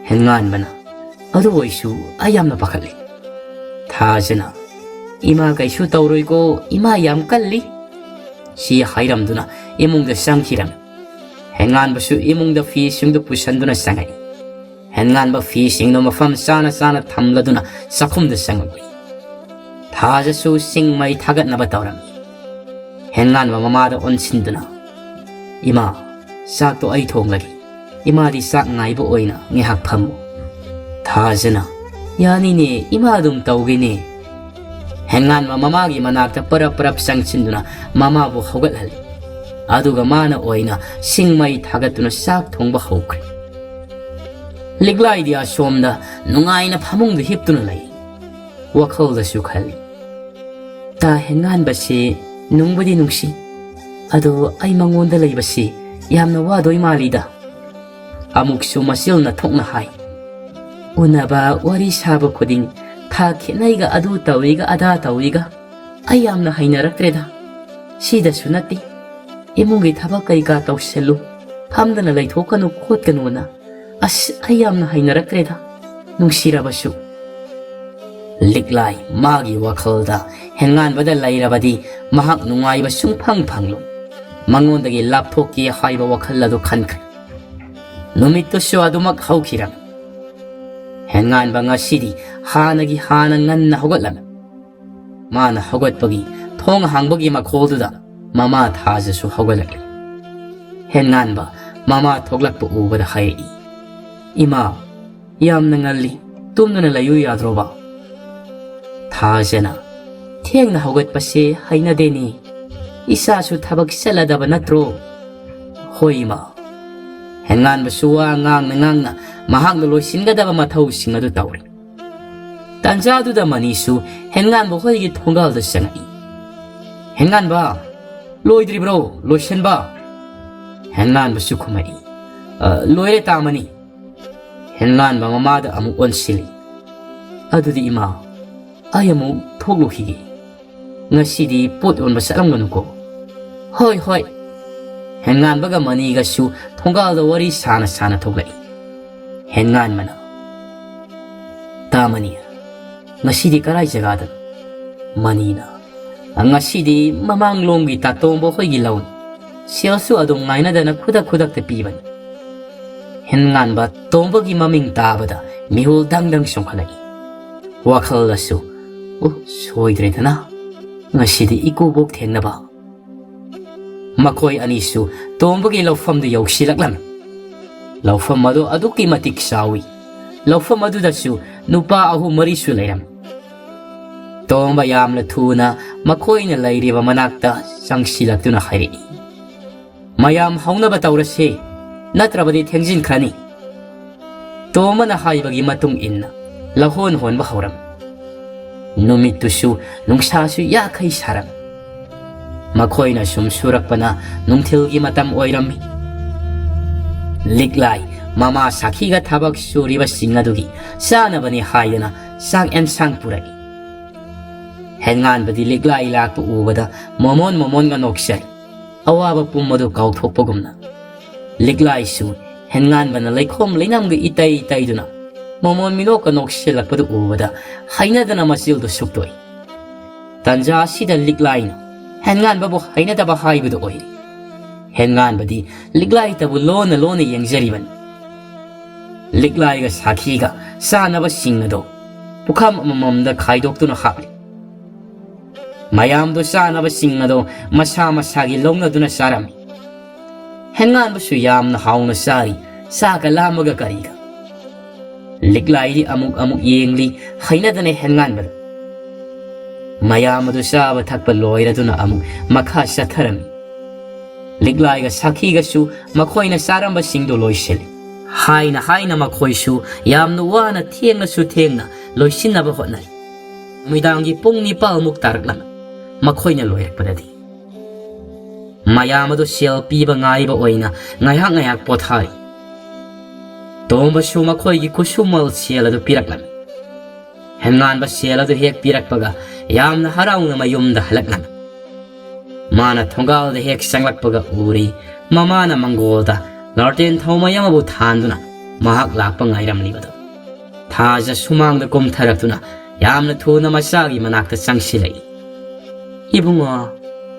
ꯍꯦꯟꯉꯥꯟꯕꯅ, "ꯑꯗꯨ ꯑꯣꯏꯁꯨ ꯑꯩ ꯌꯥꯝꯅ ꯄꯥꯈꯠꯂꯤ"꯫ ꯊꯥꯖꯅ, "ꯏꯃꯥ ꯀꯩꯁꯨ ꯇꯧꯔꯣꯏꯀꯣ, ꯏꯃꯥ ꯌꯥꯝ ꯀꯜꯂꯤ"꯫ ꯁꯤ ꯍꯥꯏꯔꯝꯗꯨꯅ ꯏꯃꯨꯡꯗ ꯆꯪꯈꯤꯔꯝꯃꯤ꯫ ꯍꯦꯟꯉꯥꯟꯕꯁꯨ ꯏꯃꯨꯡꯗ ꯐꯤꯁꯤꯡꯗꯨ ꯄꯨꯁꯟꯗꯨꯅ ꯆꯪꯉꯛꯏ꯫ ꯍꯦꯟꯉꯥꯟꯕ ꯐꯤꯁꯤꯡꯗꯨ ꯃꯐꯝ ꯆꯥꯅ ꯆꯥꯅ ꯊꯝꯂꯗꯨꯅ ꯆꯥꯛꯈꯨꯝꯗ ꯆꯪꯉꯛꯏ꯫ ꯊꯥꯖꯁꯨ ꯁꯤꯡ ꯃꯩ ꯊꯥꯒꯠꯅꯕ ꯇꯧꯔꯝꯃꯤ꯫ ꯍꯦꯟꯉꯥꯟꯕ ꯃꯃꯥꯗ ꯑꯣꯟꯁꯤꯟꯗꯨꯅ, "ꯏꯃꯥ, ꯆꯥꯛꯇꯣ ꯑꯩ ꯊꯣꯡꯂꯒꯦ꯫ ꯏꯃꯥꯗꯤ ꯆꯥꯛ ꯉꯥꯏꯕ ꯑꯣꯏꯅ ꯉꯥꯏꯍꯥꯛ ꯐꯝꯃꯨ"꯫ ꯊꯥꯖꯅ, "ꯌꯥꯅꯤꯅꯦ, ꯏꯃꯥ ꯑꯗꯨꯝ ꯇꯧꯒꯦꯅꯦ"꯫ ꯍꯦꯟꯉꯥꯟꯕ ꯃꯃꯥꯒꯤ ꯃꯅꯥꯛꯇ ꯄꯔꯞ ꯄꯔꯞ ꯆꯪꯁꯤꯟꯗꯨꯅ ꯃꯃꯥꯕꯨ ꯍꯧꯒꯠꯍꯜꯂꯤ꯫ ꯑꯗꯨꯒ ꯃꯥꯅ ꯑꯣꯏꯅ ꯁꯤꯡ ꯃꯩ ꯊꯥꯒꯠꯇꯨꯅ ꯆꯥꯛ ꯊꯣꯡꯕ ꯍꯧꯈ꯭ꯔꯦ꯫ ꯂꯤꯛꯂꯥꯏꯗꯤ ꯑꯁꯣꯝꯗ ꯅꯨꯡꯉꯥꯏꯅ ꯐꯃꯨꯡꯗ ꯍꯤꯞꯇꯨꯅ ꯂꯩ꯫ ꯋꯥꯈꯜꯗꯁꯨ ꯈꯜꯂꯤ, ꯇꯥ ꯍꯦꯟꯉꯥꯟꯕꯁꯤ ꯅꯨꯡꯕꯨꯗꯤ ꯅꯨꯡꯁꯤ, ꯑꯗꯣ ꯑꯩ ꯃꯉꯣꯟꯗ ꯂꯩꯕꯁꯤ ꯌꯥꯝꯅ ꯋꯥꯗꯣꯏ ꯃꯥꯜꯂꯤꯗ꯫ ꯑꯃꯨꯛꯁꯨ ꯃꯆꯤꯜꯅ ꯊꯣꯛꯅ ꯍꯥꯏ, ꯎꯅꯕ ꯋꯥꯔꯤ ꯁꯥꯕ ꯈꯨꯗꯤꯡ ꯊꯥ ꯈꯦꯠꯅꯩꯒ, ꯑꯗꯨ ꯇꯧꯏꯒ, ꯑꯗꯥ ꯇꯧꯏꯒ꯫ ꯑꯩ ꯌꯥꯝꯅ ꯍꯩꯅꯔꯛꯇ꯭ꯔꯦꯗ꯫ ꯁꯤꯗꯁꯨ ꯅꯠꯇꯦ, ꯏꯃꯨꯡꯒꯤ ꯊꯕꯛ ꯀꯩꯀꯥ ꯇꯧꯁꯜꯂꯨ, ꯐꯝꯗꯅ ꯂꯩꯊꯣꯛꯀꯅꯨ ꯈꯣꯠꯀꯅꯨꯅ꯫ ꯑꯁ, ꯑꯩ ꯌꯥꯝꯅ ꯍꯩꯅꯔꯛꯇ꯭ꯔꯦꯗ, ꯅꯨꯡꯁꯤꯔꯕꯁꯨ꯫ ꯂꯤꯛꯂꯥꯏ ꯃꯥꯒꯤ ꯋꯥꯈꯜꯗ ꯍꯦꯟꯉꯥꯟꯕꯗ ꯂꯩꯔꯕꯗꯤ ꯃꯍꯥꯛ ꯅꯨꯡꯉꯥꯏꯕ ꯁꯨꯡꯐꯪ ꯐꯪꯂꯣꯏ꯫ ꯃꯉꯣꯟꯗꯒꯤ ꯂꯥꯞꯊꯣꯛꯀꯦ ꯍꯥꯏꯕ ꯋꯥꯈꯜ ꯑꯗꯨ ꯈꯟꯈ꯭ꯔꯦ꯫ ꯅꯨꯃꯤꯠꯇꯨꯁꯨ ꯑꯗꯨꯃꯛ ꯍꯧꯈꯤꯔꯝꯃꯤ꯫ ꯍꯦꯟꯉꯥꯟꯕ ꯉꯁꯤꯗꯤ ꯍꯥꯟꯅꯒꯤ ꯍꯥꯟꯅ ꯉꯟꯅ ꯍꯧꯒꯠꯂꯝꯃꯤ꯫ ꯃꯥꯅ ꯍꯧꯒꯠꯄꯒꯤ ꯊꯣꯡ ꯍꯥꯡꯕꯒꯤ ꯃꯈꯣꯜꯗꯨꯗ ꯃꯃꯥ ꯊꯥꯖꯁꯨ ꯍꯧꯒꯠꯂꯛꯂꯤ꯫ ꯍꯦꯟꯉꯥꯟꯕ ꯃꯃꯥ ꯊꯣꯛꯂꯛꯄ ꯎꯕꯗ ꯍꯥꯏꯔꯛꯏ, "ꯏꯃꯥ, ꯌꯥꯝꯅ ꯉꯜꯂꯤ, ꯇꯨꯝꯗꯨꯅ ꯂꯩꯌꯨ ꯌꯥꯗ꯭ꯔꯣꯕ?" ꯊꯥꯖꯅ, "ꯊꯦꯡꯅ ꯍꯧꯒꯠꯄꯁꯦ ꯍꯩꯅꯗꯦꯅꯦ, ꯏꯆꯥꯁꯨ ꯊꯕꯛ ꯆꯠꯂꯗꯕ ꯅꯠꯇ꯭ꯔꯣ?" "ꯍꯣꯏ ꯏꯃꯥ꯫" ꯍꯦꯟꯉꯥꯟꯕꯁꯨ ꯋꯥ ꯉꯥꯡꯅ ꯉꯥꯡꯅ ꯃꯍꯥꯛꯅ ꯂꯣꯏꯁꯤꯟꯒꯗꯕ ꯃꯊꯧꯁꯤꯡ ꯑꯗꯨ ꯇꯧꯔꯤ꯫ ꯇꯥꯟꯖꯥꯗꯨꯗ ꯃꯅꯤꯁꯨ ꯍꯦꯟꯉꯥꯟꯕ ꯍꯣꯏꯒꯤ ꯊꯣꯡꯒꯥꯜꯗ ꯆꯪꯉꯛꯏ꯫ "ꯍꯦꯟꯉꯥꯟꯕ, ꯂꯣꯏꯗ꯭ꯔꯤꯕ꯭ꯔꯣ ꯂꯣꯏꯁꯤꯟꯕ?" ꯍꯦꯟꯉꯥꯟꯕꯁꯨ ꯈꯨꯝꯃꯛꯏ, "ꯑ, ꯂꯣꯏꯔꯦ ꯇꯥ ꯃꯅꯤ꯫" ꯍꯦꯟꯉꯥꯟꯕ ꯃꯃꯥꯗ ꯑꯃꯨꯛ ꯑꯣꯟꯁꯤꯜꯂꯤ꯫ "ꯑꯗꯨꯗꯤ ꯏꯃꯥ, ꯑꯩ ꯑꯃꯨꯛ ꯊꯣꯛꯂꯨꯈꯤꯒꯦ꯫ ꯉꯁꯤꯗꯤ ꯄꯣꯠ ꯌꯣꯟꯕ ꯆꯠꯂꯝꯒꯅꯨꯀꯣ꯫" "ꯍꯣꯏ, ꯍꯣꯏ꯫" ꯍꯦꯟꯉꯥꯟꯕꯒ ꯃꯅꯤꯒꯁꯨ ꯊꯣꯡꯒꯥꯜꯗ ꯋꯥꯔꯤ ꯁꯥꯅ ꯁꯥꯅ ꯊꯣꯛꯂꯛꯏ꯫ ꯍꯦꯟꯉꯥꯟꯕꯅ, "ꯇꯥ ꯃꯅꯤ, ꯉꯁꯤꯗꯤ ꯀꯔꯥꯏ ꯖꯒꯥꯗꯅꯣ?" ꯃꯅꯤꯅ, "ꯉꯁꯤꯗꯤ ꯃꯃꯥꯡꯂꯣꯝꯒꯤ ꯇꯥꯇꯣꯝꯕ ꯍꯣꯏꯒꯤ ꯂꯧꯅꯤ꯫ ꯁꯦꯜꯁꯨ ꯑꯗꯨꯝ ꯉꯥꯏꯅꯗꯅ ꯈꯨꯗꯛ ꯈꯨꯗꯛꯇ ꯄꯤꯕꯅꯤ꯫" ꯍꯦꯟꯉꯥꯟꯕ ꯇꯣꯝꯕꯒꯤ ꯃꯃꯤꯡ ꯇꯥꯕꯗ ꯃꯤꯍꯨꯜ ꯗꯪ ꯗꯪ ꯆꯣꯡꯈꯠꯂꯛꯏ꯫ ꯋꯥꯈꯜꯗꯁꯨ, "ꯑꯣ, ꯁꯣꯏꯗ꯭ꯔꯦꯗꯅ, ꯉꯁꯤꯗꯤ ꯏꯀꯨꯕꯣꯛ ꯊꯦꯡꯅꯕ꯫" ꯃꯈꯣꯏ ꯑꯅꯤꯁꯨ ꯇꯣꯝꯕꯒꯤ ꯂꯧꯐꯝꯗꯨ ꯌꯧꯁꯤꯜꯂꯛꯂꯝꯃꯤ꯫ ꯂꯧꯐꯝ ꯑꯗꯨ ꯑꯗꯨꯛꯀꯤ ꯃꯇꯤꯛ ꯆꯥꯎꯏ꯫ ꯂꯧꯐꯝ ꯑꯗꯨꯗꯁꯨ ꯅꯨꯄꯥ ꯑꯍꯨꯝ ꯃꯔꯤꯁꯨ ꯂꯩꯔꯝꯃꯤ꯫ ꯇꯣꯝꯕ ꯌꯥꯝꯅ ꯊꯨꯅ ꯃꯈꯣꯏꯅ ꯂꯩꯔꯤꯕ ꯃꯅꯥꯛꯇ ꯆꯪꯁꯤꯜꯂꯛꯇꯨꯅ ꯍꯥꯏꯔꯛꯏ, "ꯃꯌꯥꯝ ꯍꯧꯅꯕ ꯇꯧꯔꯁꯤ, ꯅꯠꯇ꯭ꯔꯕꯗꯤ ꯊꯦꯡꯖꯤꯟꯈ꯭ꯔꯅꯤ꯫" ꯇꯣꯝꯕꯅ ꯍꯥꯏꯕꯒꯤ ꯃꯇꯨꯡ ꯏꯟꯅ ꯂꯧꯍꯣꯟ ꯍꯣꯟꯕ ꯍꯧꯔꯝꯃꯤ꯫ ꯅꯨꯃꯤꯠꯇꯨꯁꯨ ꯅꯨꯡꯁꯥꯁꯨ ꯌꯥꯈꯩ ꯁꯥꯔꯝꯃꯤ꯫ ꯃꯈꯣꯏꯅ ꯁꯨꯝ ꯁꯨꯔꯛꯄꯅ ꯅꯨꯡꯊꯤꯜꯒꯤ ꯃꯇꯝ ꯑꯣꯏꯔꯝꯃꯤ꯫ ꯂꯤꯛꯂꯥꯏ ꯃꯃꯥ ꯁꯥꯈꯤꯒ ꯊꯕꯛ ꯁꯨꯔꯤꯕꯁꯤꯡ ꯑꯗꯨꯒꯤ ꯆꯥꯅꯕꯅꯤ ꯍꯥꯏꯗꯨꯅ ꯆꯥꯛ ꯑꯦꯟꯁꯥꯡ ꯄꯨꯔꯛꯏ꯫ ꯍꯦꯟꯉꯥꯟꯕꯗꯤ ꯂꯤꯛꯂꯥꯏ ꯂꯥꯛꯄ ꯎꯕꯗ ꯃꯣꯃꯣꯟ ꯃꯣꯃꯣꯟꯒ ꯅꯣꯛꯆꯩ, ꯑꯋꯥꯕ ꯄꯨꯝꯕꯗꯨ ꯀꯥꯎꯊꯣꯛꯄꯒꯨꯝꯅ꯫ ꯂꯤꯛꯂꯥꯏꯁꯨ ꯍꯦꯟꯉꯥꯟꯕꯅ ꯂꯩꯈꯣꯝ ꯂꯩꯅꯝꯒ ꯏꯇꯩ ꯇꯩꯗꯨꯅ ꯃꯣꯃꯣꯟ ꯃꯤꯅꯣꯛꯀ ꯅꯣꯛꯁꯤꯜꯂꯛꯄꯗꯨ ꯎꯕꯗ ꯍꯩꯅꯗꯅ ꯃꯆꯤꯜꯗꯨ ꯁꯨꯛꯇꯣꯛꯏ꯫ ꯇꯟꯖꯥ ꯑꯁꯤꯗ ꯂꯤꯛꯂꯥꯏꯅ ꯍꯦꯟꯉꯥꯟꯕꯕꯨ ꯍꯩꯅꯗꯕ ꯍꯥꯏꯕꯗꯨ ꯑꯣꯏꯔꯦ꯫ ꯍꯦꯟꯉꯥꯟꯕꯗꯤ ꯂꯤꯛꯂꯥꯏꯇꯕꯨ ꯂꯣꯟꯅ ꯂꯣꯟꯅ ꯌꯦꯡꯖꯔꯤꯕꯅꯤ꯫ ꯂꯤꯛꯂꯥꯏꯒ ꯁꯥꯈꯤꯒ ꯆꯥꯅꯕꯁꯤꯡ ꯑꯗꯨ ꯄꯨꯈꯝ ꯑꯃꯃꯝꯗ ꯈꯥꯏꯗꯣꯛꯇꯨꯅ ꯍꯥꯞꯂꯤ꯫ ꯃꯌꯥꯝꯗꯨ ꯆꯥꯅꯕꯁꯤꯡ ꯑꯗꯨ ꯃꯁꯥ ꯃꯁꯥꯒꯤ ꯂꯧꯅꯗꯨꯅ ꯆꯥꯔꯝꯃꯤ꯫ ꯍꯦꯟꯉꯥꯟꯕꯁꯨ ꯌꯥꯝꯅ ꯍꯥꯎꯅ ꯆꯥꯔꯤ, ꯆꯥꯒ ꯂꯥꯝꯃꯒ ꯀꯔꯤꯒ꯫ ꯂꯤꯛꯂꯥꯏꯗꯤ ꯑꯃꯨꯛ ꯑꯃꯨꯛ ꯌꯦꯡꯂꯤ, ꯍꯩꯅꯗꯅ ꯍꯦꯟꯉꯥꯟꯕꯗ꯫ ꯃꯌꯥꯝ ꯑꯗꯨ ꯆꯥꯕ ꯊꯛꯄ ꯂꯣꯏꯔꯗꯨꯅ ꯑꯃꯨꯛ ꯃꯈꯥ ꯆꯠꯊꯔꯝꯃꯤ꯫ ꯂꯤꯛꯂꯥꯏꯒ ꯁꯥꯈꯤꯒꯁꯨ ꯃꯈꯣꯏꯅ ꯆꯥꯔꯝꯕꯁꯤꯡꯗꯨ ꯂꯣꯏꯁꯤꯜꯂꯤ꯫ ꯍꯥꯏꯅ ꯍꯥꯏꯅ ꯃꯈꯣꯏꯁꯨ ꯌꯥꯝꯅ ꯋꯥꯅ ꯊꯦꯡꯂꯁꯨ ꯊꯦꯡꯅ ꯂꯣꯏꯁꯤꯟꯅꯕ ꯍꯣꯠꯅꯔꯤ꯫ ꯅꯨꯃꯤꯗꯥꯡꯒꯤ ꯄꯨꯡ ꯅꯤꯄꯥꯜꯃꯨꯛ ꯇꯥꯔꯛꯂꯝꯃꯤ ꯃꯈꯣꯏꯅ ꯂꯣꯏꯔꯛꯄꯗꯗꯤ꯫ ꯃꯌꯥꯝ ꯑꯗꯨ ꯁꯦꯜ ꯄꯤꯕ ꯉꯥꯏꯕ ꯑꯣꯏꯅ ꯉꯥꯏꯍꯥꯛ ꯉꯥꯏꯍꯥꯛ ꯄꯣꯊꯥꯔꯤ꯫ ꯇꯣꯝꯕꯁꯨ ꯃꯈꯣꯏꯒꯤ ꯈꯨꯠꯁꯨꯃꯜ ꯁꯦꯜ ꯑꯗꯨ ꯄꯤꯔꯛꯂꯝꯃꯤ꯫ ꯍꯦꯟꯉꯥꯟꯕ ꯁꯦꯜ ꯑꯗꯨ ꯍꯦꯛ ꯄꯤꯔꯛꯄꯒ ꯌꯥꯝꯅ ꯍꯔꯥꯎꯅ ꯃꯌꯨꯝꯗ ꯍꯜꯂꯛꯂꯝꯃꯤ꯫ ꯃꯥꯅ ꯊꯣꯡꯒꯥꯜꯗ ꯍꯦꯛ ꯆꯪꯂꯛꯄꯒ ꯎꯔꯤ, ꯃꯃꯥꯅ ꯃꯪꯒꯣꯜꯗ ꯂꯥꯔꯇꯦꯟ ꯊꯥꯎꯃꯩ ꯑꯃꯕꯨ ꯊꯥꯟꯗꯨꯅ ꯃꯍꯥꯛ ꯂꯥꯛꯄ ꯉꯥꯏꯔꯝꯂꯤꯕꯗꯨ꯫ ꯊꯥꯖ ꯁꯨꯃꯥꯡꯗ ꯀꯨꯝꯊꯔꯛꯇꯨꯅ ꯌꯥꯝꯅ ꯊꯨꯅ ꯃꯆꯥꯒꯤ ꯃꯅꯥꯛꯇ ꯆꯪꯁꯤꯜꯂꯛꯏ꯫ "ꯏꯕꯨꯡꯉꯣ,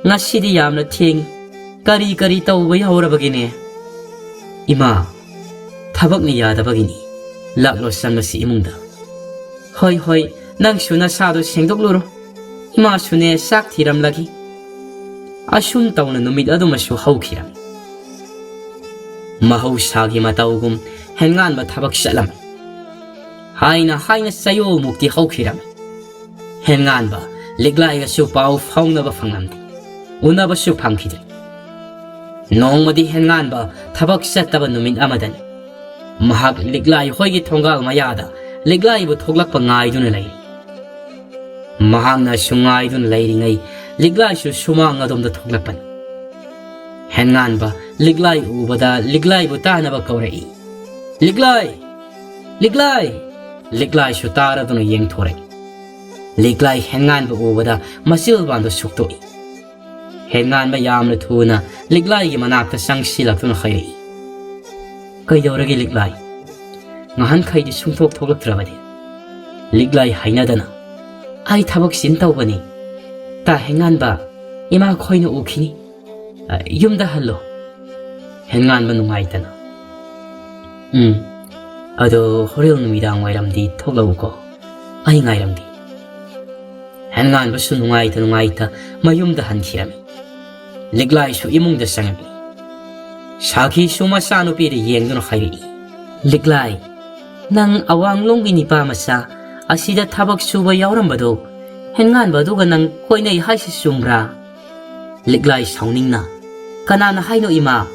ꯉꯁꯤꯗꯤ ꯌꯥꯝꯅ ꯊꯦꯡꯉꯤ꯫ ꯀꯔꯤ ꯀꯔꯤ ꯇꯧꯕ ꯌꯥꯎꯔꯕꯒꯤꯅꯦ?" "ꯏꯃꯥ, ꯊꯕꯛꯅ ꯌꯥꯗꯕꯒꯤꯅꯤ꯫ ꯂꯥꯛꯂꯣ, ꯆꯪꯂꯁꯤ ꯏꯃꯨꯡꯗ꯫" "ꯍꯣꯏ, ꯍꯣꯏ, ꯅꯪꯁꯨ ꯅꯁꯥꯗꯣ ꯁꯦꯡꯗꯣꯛꯂꯨꯔꯣ꯫ ꯏꯃꯥꯁꯨꯅꯦ ꯆꯥꯛ ꯊꯤꯔꯝꯂꯒꯦ꯫" ꯑꯁꯨꯝ ꯇꯧꯅ ꯅꯨꯃꯤꯠ ꯑꯗꯨꯃꯁꯨ ꯍꯧꯈꯤꯔꯝꯃꯤ꯫ ꯃꯍꯧꯁꯥꯒꯤ ꯃꯇꯧꯒꯨꯝ ꯍꯦꯟꯉꯥꯟꯕ ꯊꯕꯛ ꯆꯠꯂꯝꯃꯤ꯫ ꯍꯥꯏꯅ ꯍꯥꯏꯅ ꯆꯌꯣꯜꯃꯨꯛꯇꯤ ꯍꯧꯈꯤꯔꯝꯃꯤ꯫ ꯍꯦꯟꯉꯥꯟꯕ ꯂꯤꯛꯂꯥꯏꯒꯁꯨ ꯄꯥꯎ ꯐꯥꯎꯅꯕ ꯐꯪꯂꯝꯗꯦ, ꯎꯅꯕꯁꯨ ꯐꯪꯈꯤꯗ꯭ꯔꯦ꯫ ꯅꯣꯡꯃꯗꯤ ꯍꯦꯟꯉꯥꯟꯕ ꯊꯕꯛ ꯆꯠꯇꯕ ꯅꯨꯃꯤꯠ ꯑꯃꯗꯅꯤ꯫ ꯃꯍꯥꯛ ꯂꯤꯛꯂꯥꯏ ꯍꯣꯏꯒꯤ ꯊꯣꯡꯒꯥꯜ ꯃꯌꯥꯗ ꯂꯤꯛꯂꯥꯏꯕꯨ ꯊꯣꯛꯂꯛꯄ ꯉꯥꯏꯗꯨꯅ ꯂꯩꯔꯤ꯫ ꯃꯍꯥꯛꯅ ꯁꯨꯝ ꯉꯥꯏꯗꯨꯅ ꯂꯩꯔꯤꯉꯩ, ꯂꯤꯛꯂꯥꯏꯁꯨ ꯁꯨꯃꯥꯡ ꯑꯗꯣꯝꯗ ꯊꯣꯛꯂꯛꯄꯅꯤ꯫ ꯍꯦꯟꯉꯥꯟꯕ ꯂꯤꯛꯂꯥꯏ ꯎꯕꯗ ꯂꯤꯛꯂꯥꯏꯕꯨ ꯇꯥꯅꯕ ꯀꯧꯔꯛꯏ, "ꯂꯤꯛꯂꯥꯏ! ꯂꯤꯛꯂꯥꯏ!" ꯂꯤꯛꯂꯥꯏꯁꯨ ꯇꯥꯔꯗꯨꯅ ꯌꯦꯡꯊꯣꯔꯛꯏ꯫ ꯂꯤꯛꯂꯥꯏ ꯍꯦꯟꯉꯥꯟꯕ ꯎꯕꯗ ꯃꯆꯤꯜꯕꯥꯟꯗꯣ ꯁꯨꯛꯇꯣꯛꯏ꯫ ꯍꯦꯟꯉꯥꯟꯕ ꯌꯥꯝꯅ ꯊꯨꯅ ꯂꯤꯛꯂꯥꯏꯒꯤ ꯃꯅꯥꯛꯇ ꯆꯪꯁꯤꯜꯂꯛꯇꯨꯅ ꯍꯥꯏꯔꯛꯏ, "ꯀꯩꯗꯧꯔꯒꯦ ꯂꯤꯛꯂꯥꯏ? ꯉꯍꯥꯟꯈꯩꯗꯤ ꯁꯨꯡꯊꯣꯛ ꯊꯣꯛꯂꯛꯇ꯭ꯔꯕꯗꯤ?" ꯂꯤꯛꯂꯥꯏ ꯍꯩꯅꯗꯅ, "ꯑꯩ ꯊꯕꯛ ꯆꯤꯟ ꯇꯧꯕꯅꯤ꯫ ꯇꯥ ꯍꯦꯟꯉꯥꯟꯕ, ꯏꯃꯥ ꯈꯣꯏꯅ ꯎꯈꯤꯅꯤ꯫ ꯑ, ꯌꯨꯝꯗ ꯍꯜꯂꯣ꯫" ꯍꯦꯟꯉꯥꯟꯕ ꯅꯨꯡꯉꯥꯏꯇꯅ, "ꯎꯝ, ꯑꯗꯣ ꯍꯣꯔꯦꯟ ꯅꯨꯃꯤꯗꯥꯡ ꯋꯥꯏꯔꯝꯗꯤ ꯊꯣꯛꯂꯛꯎꯀꯣ, ꯑꯩ ꯉꯥꯏꯔꯝꯒꯦ꯫" ꯍꯦꯟꯉꯥꯟꯕꯁꯨ ꯅꯨꯡꯉꯥꯏꯇ ꯅꯨꯡꯉꯥꯏꯇ ꯃꯌꯨꯝꯗ ꯍꯟꯈꯤꯔꯝꯃꯤ꯫ ꯂꯤꯛꯂꯥꯏꯁꯨ ꯏꯃꯨꯡꯗ ꯆꯪꯉꯛꯏ꯫ ꯁꯥꯈꯤꯁꯨ ꯃꯆꯥꯅꯨꯄꯤꯗ ꯌꯦꯡꯗꯨꯅ ꯍꯥꯏꯔꯛꯏ, "ꯂꯤꯛꯂꯥꯏ, ꯅꯪ ꯑꯋꯥꯡꯂꯣꯝꯒꯤ ꯅꯤꯄꯥ ꯃꯆꯥ ꯑꯁꯤꯗ ꯊꯕꯛ ꯁꯨꯕ ꯌꯥꯎꯔꯝꯕꯗꯣ ꯍꯦꯟꯉꯥꯟꯕ ꯑꯗꯨꯒ ꯅꯪ ꯀꯣꯏꯅꯩ ꯍꯥꯏꯁꯤ ꯆꯨꯝꯕ꯭ꯔꯥ?" ꯂꯤꯛꯂꯥꯏ ꯁꯥꯎꯅꯤꯡꯅ, "ꯀꯅꯥꯅ ꯍꯥꯏꯅꯣ ꯏꯃꯥ?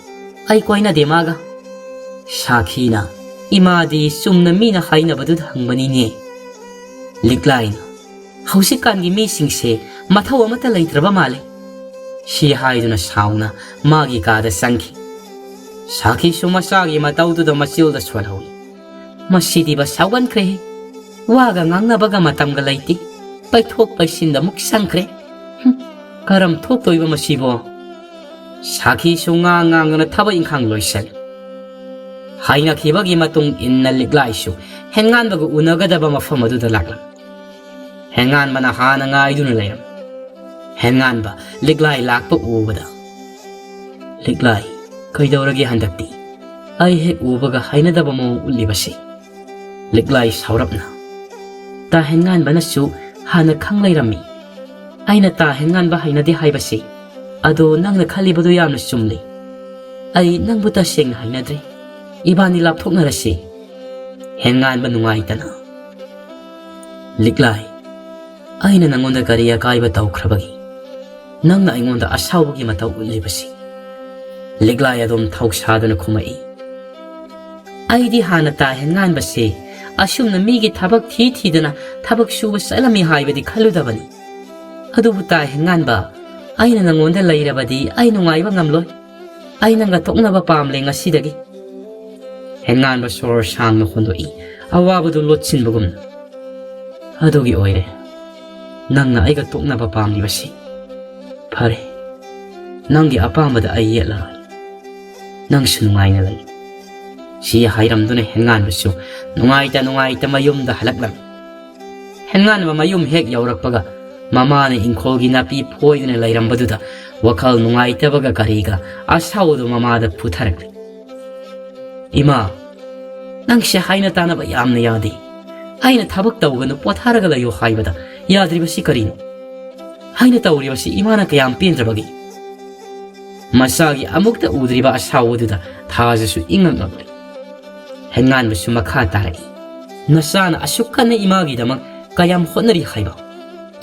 ꯑꯩ ꯀꯣꯏꯅꯗꯦ ꯃꯥꯒ꯫" ꯁꯥꯈꯤꯅ, "ꯏꯃꯥꯗꯤ ꯆꯨꯝꯅ ꯃꯤꯅ ꯍꯥꯏꯅꯕꯗꯨꯗ ꯍꯪꯕꯅꯤꯅꯦ꯫" ꯂꯤꯛꯂꯥꯏꯅ, "ꯍꯧꯖꯤꯛꯀꯥꯟꯒꯤ ꯃꯤꯁꯤꯡꯁꯦ ꯃꯊꯧ ꯑꯃꯠꯇ ꯂꯩꯇ꯭ꯔꯕ ꯃꯥꯜꯂꯦ꯫" ꯁꯤ ꯍꯥꯏꯗꯨꯅ ꯁꯥꯎꯅ ꯃꯥꯒꯤ ꯀꯥꯗ ꯆꯪꯈꯤ꯫ ꯁꯥꯈꯤꯁꯨ ꯃꯆꯥꯒꯤ ꯃꯇꯧꯗꯨꯗ ꯃꯆꯤꯜꯗ ꯁꯣꯜꯍꯧꯏ꯫ "ꯃꯁꯤꯗꯤꯕ ꯁꯥꯎꯒꯟꯈ꯭ꯔꯦꯍꯦ꯫ ꯋꯥꯒ ꯉꯥꯡꯅꯕꯒ ꯃꯇꯝꯒ ꯂꯩꯇꯦ꯫ ꯄꯩꯊꯣꯛ ꯄꯩꯁꯤꯟꯗ ꯑꯃꯨꯛ ꯆꯪꯈ꯭ꯔꯦ꯫ ꯍꯨꯝ, ꯀꯔꯝ ꯊꯣꯛꯇꯣꯏꯕ ꯃꯁꯤꯕꯣ?" ꯁꯥꯈꯤꯁꯨ ꯉꯥꯡ ꯉꯥꯡꯗꯨꯅ ꯊꯕꯛ ꯏꯪꯈꯥꯡ ꯂꯣꯏꯁꯤꯜꯂꯤ꯫ ꯍꯥꯏꯅꯈꯤꯕꯒꯤ ꯃꯇꯨꯡ ꯏꯟꯅ ꯂꯤꯛꯂꯥꯏꯁꯨ ꯍꯦꯟꯉꯥꯟꯕꯒ ꯎꯅꯒꯗꯕ ꯃꯐꯝ ꯑꯗꯨꯗ ꯂꯥꯛꯂꯝꯃꯤ꯫ ꯍꯦꯟꯉꯥꯟꯕꯅ ꯍꯥꯟꯅ ꯉꯥꯏꯗꯨꯅ ꯂꯩꯔꯝꯃꯤ꯫ ꯍꯦꯟꯉꯥꯟꯕ ꯂꯤꯛꯂꯥꯏ ꯂꯥꯛꯄ ꯎꯕꯗ, "ꯂꯤꯛꯂꯥꯏ, ꯀꯩꯗꯧꯔꯒꯦ ꯍꯟꯗꯛꯇꯤ? ꯑꯩ ꯍꯦꯛ ꯎꯕꯒ ꯍꯩꯅꯗꯕ ꯃꯑꯣꯡ ꯎꯠꯂꯤꯕꯁꯤ?" ꯂꯤꯛꯂꯥꯏ ꯁꯥꯎꯔꯞꯅ, "ꯇꯥ ꯍꯦꯟꯉꯥꯟꯕꯅꯁꯨ ꯍꯥꯟꯅ ꯈꯪ ꯂꯩꯔꯝꯃꯤ꯫ ꯑꯩꯅ ꯇꯥ ꯍꯦꯟꯉꯥꯟꯕ ꯍꯩꯅꯗꯦ ꯍꯥꯏꯕꯁꯤ, ꯑꯗꯣ ꯅꯪꯅ ꯈꯜꯂꯤꯕꯗꯨ ꯌꯥꯝꯅ ꯆꯨꯝꯂꯤ꯫ ꯑꯩ ꯅꯪꯕꯨ ꯇꯁꯦꯡꯅ ꯍꯩꯅꯗ꯭ꯔꯦ꯫ ꯏꯕꯥꯅꯤ ꯂꯥꯞꯊꯣꯛꯅꯔꯁꯤ꯫" ꯍꯦꯟꯉꯥꯟꯕ ꯅꯨꯡꯉꯥꯏꯇꯅ, "ꯂꯤꯛꯂꯥꯏ, ꯑꯩꯅ ꯅꯪꯉꯣꯟꯗ ꯀꯔꯤ ꯑꯀꯥꯏꯕ ꯇꯧꯈ꯭ꯔꯕꯒꯦ? ꯅꯪꯅ ꯑꯩꯉꯣꯟꯗ ꯑꯁꯥꯎꯕꯒꯤ ꯃꯇꯧ ꯎꯠꯂꯤꯕꯁꯤ?" ꯂꯤꯛꯂꯥꯏ ꯑꯗꯨꯝ ꯊꯧꯁꯥꯗꯨꯅ ꯈꯨꯝꯃꯛꯏ, "ꯑꯩꯗꯤ ꯍꯥꯟꯅ ꯇꯥ ꯍꯦꯟꯉꯥꯟꯕꯁꯤ ꯑꯁꯨꯝꯅ ꯃꯤꯒꯤ ꯊꯕꯛ ꯊꯤ ꯊꯤꯗꯅ ꯊꯕꯛ ꯁꯨꯕ ꯆꯠꯂꯝꯃꯤ ꯍꯥꯏꯕꯗꯤ ꯈꯜꯂꯨꯗꯕꯅꯤ꯫ ꯑꯗꯨꯕꯨ ꯇꯥ ꯍꯦꯟꯉꯥꯟꯕ, ꯑꯩꯅ ꯅꯪꯉꯣꯟꯗ ꯂꯩꯔꯕꯗꯤ ꯑꯩ ꯅꯨꯡꯉꯥꯏꯕ ꯉꯝꯂꯣꯏ꯫ ꯑꯩ ꯅꯪꯒ ꯇꯣꯛꯅꯕ ꯄꯥꯝꯂꯦ ꯉꯁꯤꯗꯒꯤ꯫ ꯍꯦꯟꯉꯥꯟꯕ ꯁꯣꯔ ꯁꯥꯡꯅ ꯍꯣꯟꯗꯣꯛꯏ, ꯑꯋꯥꯕꯗꯨ ꯂꯣꯠꯁꯤꯟꯕꯒꯨꯝꯅ꯫ ꯑꯗꯨꯒꯤ ꯑꯣꯏꯔꯦ ꯅꯪꯅ ꯑꯩꯒ ꯇꯣꯛꯅꯕ ꯄꯥꯝꯂꯤꯕꯁꯤ꯫ ꯐꯔꯦ, ꯅꯪꯒꯤ ꯑꯄꯥꯝꯕꯗ ꯑꯩ ꯌꯦꯠꯂꯔꯣꯏ꯫ ꯅꯪꯁꯨ ꯅꯨꯡꯉꯥꯏꯅ ꯂꯩ꯫ ꯁꯤ ꯍꯥꯏꯔꯝꯗꯨꯅ ꯍꯦꯟꯉꯥꯟꯕꯁꯨ ꯅꯨꯡꯉꯥꯏꯇ ꯅꯨꯡꯉꯥꯏꯇ ꯃꯌꯨꯝꯗ ꯍꯜꯂꯛꯂꯝꯃꯤ꯫ ꯍꯦꯟꯉꯥꯟꯕ ꯃꯌꯨꯝ ꯍꯦꯛ ꯌꯧꯔꯛꯄꯒ ꯃꯃꯥꯅ ꯏꯪꯈꯣꯜꯒꯤ ꯅꯥꯄꯤ ꯐꯣꯏꯗꯨꯅ ꯂꯩꯔꯝꯕꯗꯨꯗ ꯋꯥꯈꯜ ꯅꯨꯡꯉꯥꯏꯇꯕꯒ ꯀꯔꯤꯒ ꯑꯁꯥꯎꯗꯨ ꯃꯃꯥꯗ ꯄꯨꯊꯔꯛꯂꯤ꯫ "ꯏꯃꯥ, ꯅꯪꯁꯦ ꯍꯥꯏꯅ ꯇꯥꯅꯕ ꯌꯥꯝꯅ ꯌꯥꯗꯦ꯫ ꯑꯩꯅ ꯊꯕꯛ ꯇꯧꯒꯅꯨ, ꯄꯣꯊꯥꯔꯒ ꯂꯩꯌꯨ ꯍꯥꯏꯕꯗ ꯌꯥꯗ꯭ꯔꯤꯕꯁꯤ ꯀꯔꯤꯅꯣ? ꯑꯩꯅ ꯇꯧꯔꯤꯕꯁꯤ ꯏꯃꯥꯅ ꯀꯌꯥꯝ ꯄꯦꯟꯗ꯭ꯔꯕꯒꯦ?" ꯃꯆꯥꯒꯤ ꯑꯃꯨꯛꯇ ꯎꯗ꯭ꯔꯤꯕ ꯑꯁꯥꯎꯕꯗꯨꯗ ꯊꯥꯖꯁꯨ ꯏꯉꯛ ꯉꯛꯂꯤ꯫ ꯍꯦꯟꯉꯥꯟꯕꯁꯨ ꯃꯈꯥ ꯇꯥꯔꯛꯏ, "ꯅꯆꯥꯅ ꯑꯁꯨꯛ ꯀꯟꯅ ꯏꯃꯥꯒꯤꯗꯃꯛ ꯀꯌꯥꯝ ꯍꯣꯠꯅꯔꯤ ꯍꯥꯏꯕ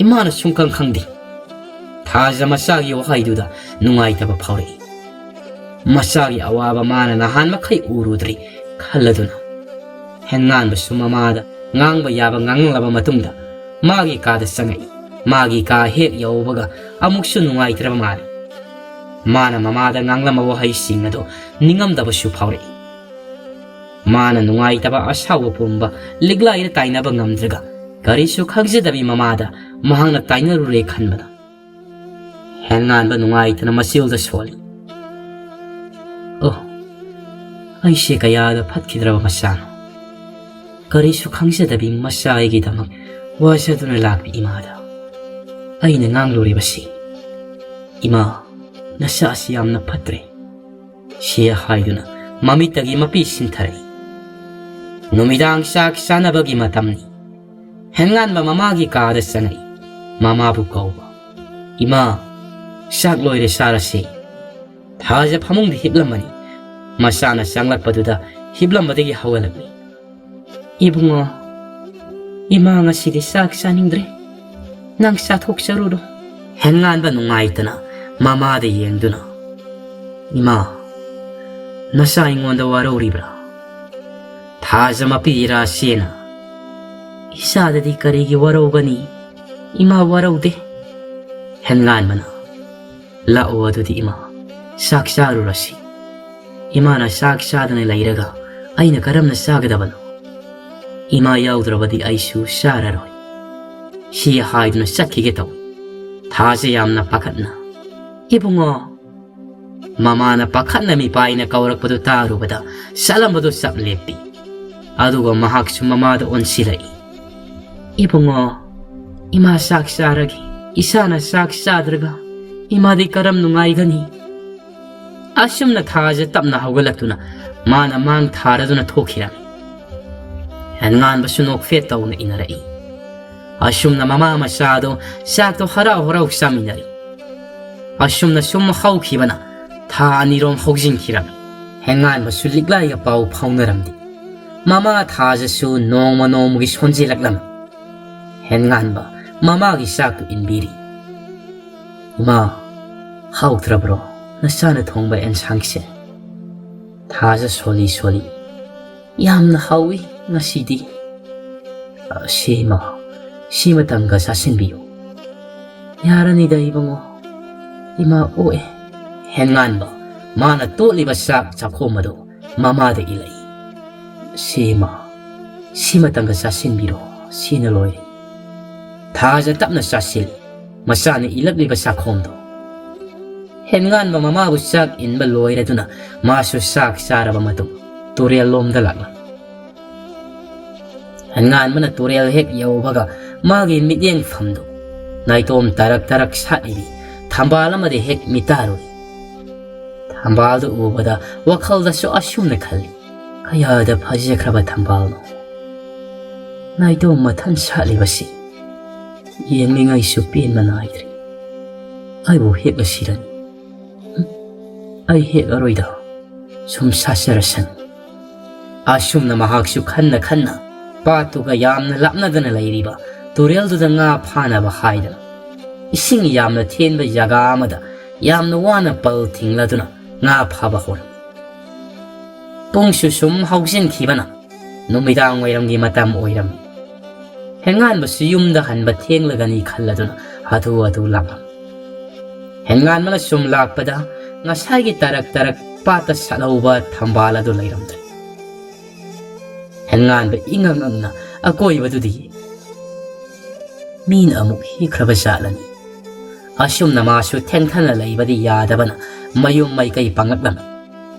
ꯏꯃꯥꯅ ꯁꯨꯡꯈꯪ ꯈꯪꯗꯦ꯫" ꯊꯥꯖ ꯃꯆꯥꯒꯤ ꯋꯥꯍꯩꯗꯨꯗ ꯅꯨꯡꯉꯥꯏꯇꯕ ꯐꯥꯎꯔꯛꯏ꯫ ꯃꯆꯥꯒꯤ ꯑꯋꯥꯕ ꯃꯥꯅ ꯅꯍꯥꯟ ꯃꯈꯩ ꯎꯔꯨꯗ꯭ꯔꯤ ꯈꯜꯂꯗꯨꯅ ꯍꯦꯟꯉꯥꯟꯕꯁꯨ ꯃꯃꯥꯗ ꯉꯥꯡꯕ ꯌꯥꯕ ꯉꯥꯡꯂꯕ ꯃꯇꯨꯡꯗ ꯃꯥꯒꯤ ꯀꯥꯗ ꯆꯪꯉꯛꯏ꯫ ꯃꯥꯒꯤ ꯀꯥ ꯍꯦꯛ ꯌꯧꯕꯒ ꯑꯃꯨꯛꯁꯨ ꯅꯨꯡꯉꯥꯏꯇ꯭ꯔꯕ ꯃꯥꯜꯂꯤ꯫ ꯃꯥꯅ ꯃꯃꯥꯗ ꯉꯥꯡꯂꯝꯕ ꯋꯥꯍꯩꯁꯤꯡ ꯑꯗꯨ ꯅꯤꯡꯉꯝꯗꯕꯁꯨ ꯐꯥꯎꯔꯛꯏ꯫ ꯃꯥꯅ ꯅꯨꯡꯉꯥꯏꯇꯕ ꯑꯁꯥꯎꯕ ꯄꯨꯝꯕ ꯂꯤꯛꯂꯥꯏꯗ ꯇꯥꯏꯅꯕ ꯉꯝꯗ꯭ꯔꯒ ꯀꯔꯤꯁꯨ ꯈꯪꯖꯗꯕꯤ ꯃꯃꯥꯗ ꯃꯍꯥꯛꯅ ꯇꯥꯏꯅꯔꯨꯔꯦ ꯈꯟꯕꯗ ꯍꯦꯟꯉꯥꯟꯕ ꯅꯨꯡꯉꯥꯏꯇꯅ ꯃꯆꯤꯜꯗ ꯁꯣꯜꯂꯤ꯫ "ꯑꯣ, ꯑꯩꯁꯦ ꯀꯌꯥꯗ ꯐꯠꯈꯤꯗ꯭ꯔꯕ ꯃꯆꯥꯅꯣ꯫ ꯀꯔꯤꯁꯨ ꯈꯪꯖꯗꯕꯤ ꯃꯆꯥ ꯑꯩꯒꯤꯗꯃꯛ ꯋꯥꯖꯗꯨꯅ ꯂꯥꯛꯄꯤ ꯏꯃꯥꯗ ꯑꯩꯅ ꯉꯥꯡꯂꯨꯔꯤꯕꯁꯤ, 'ꯏꯃꯥ, ꯅꯆꯥ ꯑꯁꯤ ꯌꯥꯝꯅ ꯐꯠꯇ꯭ꯔꯦ,' ꯁꯤ ꯍꯥꯏꯗꯨꯅ ꯃꯃꯤꯠꯇꯒꯤ ꯃꯄꯤ ꯁꯤꯟꯊꯔꯛꯏ꯫ ꯅꯨꯃꯤꯗꯥꯡ ꯆꯥꯛ ꯆꯥꯅꯕꯒꯤ ꯃꯇꯝꯅꯤ꯫ ꯍꯦꯟꯉꯥꯟꯕ ꯃꯃꯥꯒꯤ ꯀꯥꯗ ꯆꯪꯉꯛꯏ꯫ ꯃꯃꯥꯕꯨ ꯀꯧꯕ, "ꯏꯃꯥ, ꯆꯥꯛ ꯂꯣꯏꯔꯦ, ꯆꯥꯔꯁꯤ꯫" ꯊꯥꯖ ꯐꯃꯨꯡꯗ ꯍꯤꯞꯂꯝꯕꯅꯤ꯫ ꯃꯆꯥꯅ ꯆꯪꯂꯛꯄꯗꯨꯗ ꯍꯤꯞꯂꯝꯕꯗꯒꯤ ꯍꯧꯒꯠꯂꯛꯂꯤ꯫ "ꯏꯕꯨꯡꯉꯣ, ꯏꯃꯥ ꯉꯁꯤꯗꯤ ꯆꯥꯛ ꯆꯥꯅꯤꯡꯗ꯭ꯔꯦ꯫ ꯅꯪ ꯆꯥꯊꯣꯛꯆꯔꯨꯔꯣ꯫" ꯍꯦꯟꯉꯥꯟꯕ ꯅꯨꯡꯉꯥꯏꯇꯅ ꯃꯃꯥꯗ ꯌꯦꯡꯗꯨꯅ, "ꯏꯃꯥ, ꯅꯆꯥ ꯑꯩꯉꯣꯟꯗ ꯋꯥꯔꯧꯔꯤꯕ꯭ꯔꯥ?" ꯊꯥꯖ ꯃꯄꯤ ꯏꯔꯥꯁꯤꯅ, "ꯏꯆꯥꯗꯗꯤ ꯀꯔꯤꯒꯤ ꯋꯥꯔꯧꯒꯅꯤ? ꯏꯃꯥ ꯋꯥꯔꯧꯗꯦ꯫" ꯍꯦꯟꯉꯥꯟꯕꯅ, "ꯂꯥꯛꯑꯣ ꯑꯗꯨꯗꯤ ꯏꯃꯥ, ꯆꯥꯛ ꯆꯥꯔꯨꯔꯁꯤ꯫ ꯏꯃꯥꯅ ꯆꯥꯛ ꯆꯥꯗꯅ ꯂꯩꯔꯒ ꯑꯩꯅ ꯀꯔꯝꯅ ꯆꯥꯒꯗꯕꯅꯣ? ꯏꯃꯥ ꯌꯥꯎꯗ꯭ꯔꯕꯗꯤ ꯑꯩꯁꯨ ꯆꯥꯔꯔꯣꯏ꯫" ꯁꯤ ꯍꯥꯏꯗꯨꯅ ꯆꯠꯈꯤꯒꯦ ꯇꯧꯏ꯫ ꯊꯥꯖ ꯌꯥꯝꯅ ꯄꯥꯈꯠꯅ, "ꯏꯕꯨꯡꯉꯣ!" ꯃꯃꯥꯅ ꯄꯥꯈꯠꯅ ꯃꯤꯄꯥꯏꯅ ꯀꯧꯔꯛꯄꯗꯨ ꯇꯥꯔꯨꯕꯗ ꯆꯠꯂꯝꯕꯗꯨ ꯆꯞ ꯂꯦꯞꯄꯤ꯫ ꯑꯗꯨꯒ ꯃꯍꯥꯛꯁꯨ ꯃꯃꯥꯗ ꯑꯣꯟꯁꯤꯜꯂꯛꯏ꯫ "ꯏꯕꯨꯡꯉꯣ, ꯏꯃꯥ ꯆꯥꯛ ꯆꯥꯔꯒꯦ꯫ ꯏꯆꯥꯅ ꯆꯥꯛ ꯆꯥꯗ꯭ꯔꯒ ꯏꯃꯥꯗꯤ ꯀꯔꯝ ꯅꯨꯡꯉꯥꯏꯒꯅꯤ?" ꯑꯁꯨꯝꯅ ꯊꯥꯖ ꯇꯞꯅ ꯍꯧꯒꯠꯂꯛꯇꯨꯅ ꯃꯥꯅ ꯃꯥꯡ ꯊꯥꯔꯗꯨꯅ ꯊꯣꯛꯈꯤꯔꯝꯃꯤ꯫ ꯍꯦꯟꯉꯥꯟꯕꯁꯨ ꯅꯣꯛꯐꯦꯠ ꯇꯧꯅ ꯏꯟꯅꯔꯛꯏ꯫ ꯑꯁꯨꯝꯅ ꯃꯃꯥ ꯃꯆꯥꯗꯣ ꯆꯥꯛꯇꯣ ꯍꯔꯥꯎ ꯍꯔꯥꯎ ꯆꯥꯃꯤꯟꯅꯔꯤ꯫ ꯑꯁꯨꯝꯅ ꯁꯨꯝ ꯍꯧꯈꯤꯕꯅ ꯊꯥ ꯑꯅꯤꯔꯣꯝ ꯍꯧꯖꯤꯟꯈꯤꯔꯝꯃꯤ꯫ ꯍꯦꯟꯉꯥꯟꯕꯁꯨ ꯂꯤꯛꯂꯥꯏꯒ ꯄꯥꯎ ꯐꯥꯎꯅꯔꯝꯗꯦ꯫ ꯃꯃꯥ ꯊꯥꯖꯁꯨ ꯅꯣꯡꯃ ꯅꯣꯡꯃꯒꯤ ꯁꯣꯟꯖꯤꯜꯂꯛꯂꯝꯃꯤ꯫ ꯍꯦꯟꯉꯥꯟꯕ ꯃꯃꯥꯒꯤ ꯆꯥꯛꯇꯨ ꯏꯟꯕꯤꯔꯤ꯫ "ꯏꯃꯥ, ꯍꯥꯎꯇ꯭ꯔꯕ꯭ꯔꯣ ꯅꯆꯥꯅ ꯊꯣꯡꯕ ꯑꯦꯟꯁꯥꯡꯁꯦ?" ꯊꯥꯖ ꯁꯣꯜꯂꯤ ꯁꯣꯜꯂꯤ, "ꯌꯥꯝꯅ ꯍꯥꯎꯏ ꯉꯁꯤꯗꯤ꯫" "ꯑ, ꯁꯤꯃ, ꯁꯤꯃꯇꯪꯒ ꯆꯥꯁꯤꯟꯕꯤꯌꯨ꯫" "ꯌꯥꯔꯅꯤꯗ ꯏꯕꯨꯡꯉꯣ, ꯏꯃꯥ ꯑꯣꯛꯑꯦ꯫" ꯍꯦꯟꯉꯥꯟꯕ ꯃꯥꯅ ꯇꯣꯠꯂꯤꯕ ꯆꯥꯛ ꯆꯥꯛꯈꯣꯝ ꯑꯗꯨ ꯃꯃꯥꯗ ꯏꯜꯂꯛꯏ꯫ "ꯁꯤꯃ, ꯁꯤꯃꯇꯪꯒ ꯆꯥꯁꯤꯟꯕꯤꯔꯣ, ꯁꯤꯅ ꯂꯣꯏꯔꯦ꯫" ꯊꯥꯖ ꯇꯞꯅ ꯆꯥꯁꯤꯜꯂꯤ ꯃꯆꯥꯅ ꯏꯜꯂꯛꯂꯤꯕ ꯆꯥꯛꯈꯣꯝꯗꯣ꯫ ꯍꯦꯟꯉꯥꯟꯕ ꯃꯃꯥꯕꯨ ꯆꯥꯛ ꯏꯟꯕ ꯂꯣꯏꯔꯗꯨꯅ ꯃꯥꯁꯨ ꯆꯥꯛ ꯆꯥꯔꯕ ꯃꯇꯨꯡ ꯇꯨꯔꯦꯜ ꯂꯣꯝꯗ ꯂꯥꯛꯂꯝꯃꯤ꯫ ꯍꯦꯟꯉꯥꯟꯕꯅ ꯇꯨꯔꯦꯜ ꯍꯦꯛ ꯌꯧꯕꯒ ꯃꯥꯒꯤ ꯃꯤꯠꯌꯦꯡꯐꯝꯗꯨ ꯅꯥꯏꯇꯣꯝ ꯇꯔꯛ ꯇꯔꯛ ꯁꯥꯠꯂꯤꯕꯤ ꯊꯝꯕꯥꯜ ꯑꯃꯗ ꯍꯦꯛ ꯃꯤꯇꯥꯔꯨꯏ꯫ ꯊꯝꯕꯥꯜꯗꯨ ꯎꯕꯗ ꯋꯥꯈꯜꯗꯁꯨ ꯑꯁꯨꯝꯅ ꯈꯜꯂꯤ, "ꯀꯌꯥꯗ ꯐꯖꯈ꯭ꯔꯕ ꯊꯝꯕꯥꯜꯅꯣ! ꯅꯥꯏꯇꯣꯝ ꯃꯊꯟ ꯁꯥꯠꯂꯤꯕꯁꯤ ꯌꯦꯡꯂꯤꯉꯩꯁꯨ ꯄꯦꯟꯕ ꯅꯥꯏꯗ꯭ꯔꯦ꯫ ꯑꯩꯕꯨ ꯍꯦꯛꯂꯁꯤꯔꯅꯤ꯫ ꯎꯝ, ꯑꯩ ꯍꯦꯛꯂꯔꯣꯏꯗ, ꯁꯨꯝ ꯁꯥꯠꯆꯔꯁꯅꯨ꯫" ꯑꯁꯨꯝꯅ ꯃꯍꯥꯛꯁꯨ ꯈꯟꯅ ꯈꯟꯅ ꯄꯥꯠꯇꯨꯒ ꯌꯥꯝꯅ ꯂꯥꯞꯅꯗꯅ ꯂꯩꯔꯤꯕ ꯇꯨꯔꯦꯜꯗꯨꯗ ꯉꯥ ꯐꯥꯅꯕ ꯍꯥꯏꯗꯅ ꯏꯁꯤꯡ ꯌꯥꯝꯅ ꯊꯦꯟꯕ ꯖꯒꯥ ꯑꯃꯗ ꯌꯥꯝꯅ ꯋꯥꯅ ꯄꯜ ꯊꯤꯡꯂꯗꯨꯅ ꯉꯥ ꯐꯥꯕ ꯍꯧꯔꯝꯃꯤ꯫ ꯄꯨꯡꯁꯨ ꯁꯨꯝ ꯍꯧꯖꯤꯟꯈꯤꯕꯅ ꯅꯨꯃꯤꯗꯥꯡ ꯋꯥꯏꯔꯝꯒꯤ ꯃꯇꯝ ꯑꯣꯏꯔꯝꯃꯤ꯫ ꯍꯦꯟꯉꯥꯟꯕꯁꯨ ꯌꯨꯝꯗ ꯍꯟꯕ ꯊꯦꯡꯂꯒꯅꯤ ꯈꯜꯂꯗꯨꯅ ꯍꯥꯊꯨ ꯍꯥꯊꯨ ꯂꯥꯛꯂꯝꯃꯤ꯫ ꯍꯦꯟꯉꯥꯟꯕꯅ ꯁꯨꯝ ꯂꯥꯛꯄꯗ ꯉꯁꯥꯏꯒꯤ ꯇꯔꯛ ꯇꯔꯛ ꯄꯥꯠꯇ ꯁꯥꯠꯍꯧꯕ ꯊꯝꯕꯥꯜ ꯑꯗꯨ ꯂꯩꯔꯝꯗ꯭ꯔꯦ꯫ ꯍꯦꯟꯉꯥꯟꯕ ꯏꯉꯛ ꯉꯛꯅ ꯑꯀꯣꯏꯕꯗꯨꯗ ꯌꯦꯡꯏ꯫ ꯃꯤꯅ ꯑꯃꯨꯛ ꯍꯦꯛꯈ꯭ꯔꯕ ꯖꯥꯠꯂꯅꯤ꯫ ꯑꯁꯨꯝꯅ ꯃꯥꯁꯨ ꯊꯦꯡꯊꯅ ꯂꯩꯕꯗꯤ ꯌꯥꯗꯕꯅ ꯃꯌꯨꯝ ꯃꯥꯏꯀꯩ ꯄꯥꯡꯂꯛꯂꯝꯃꯤ꯫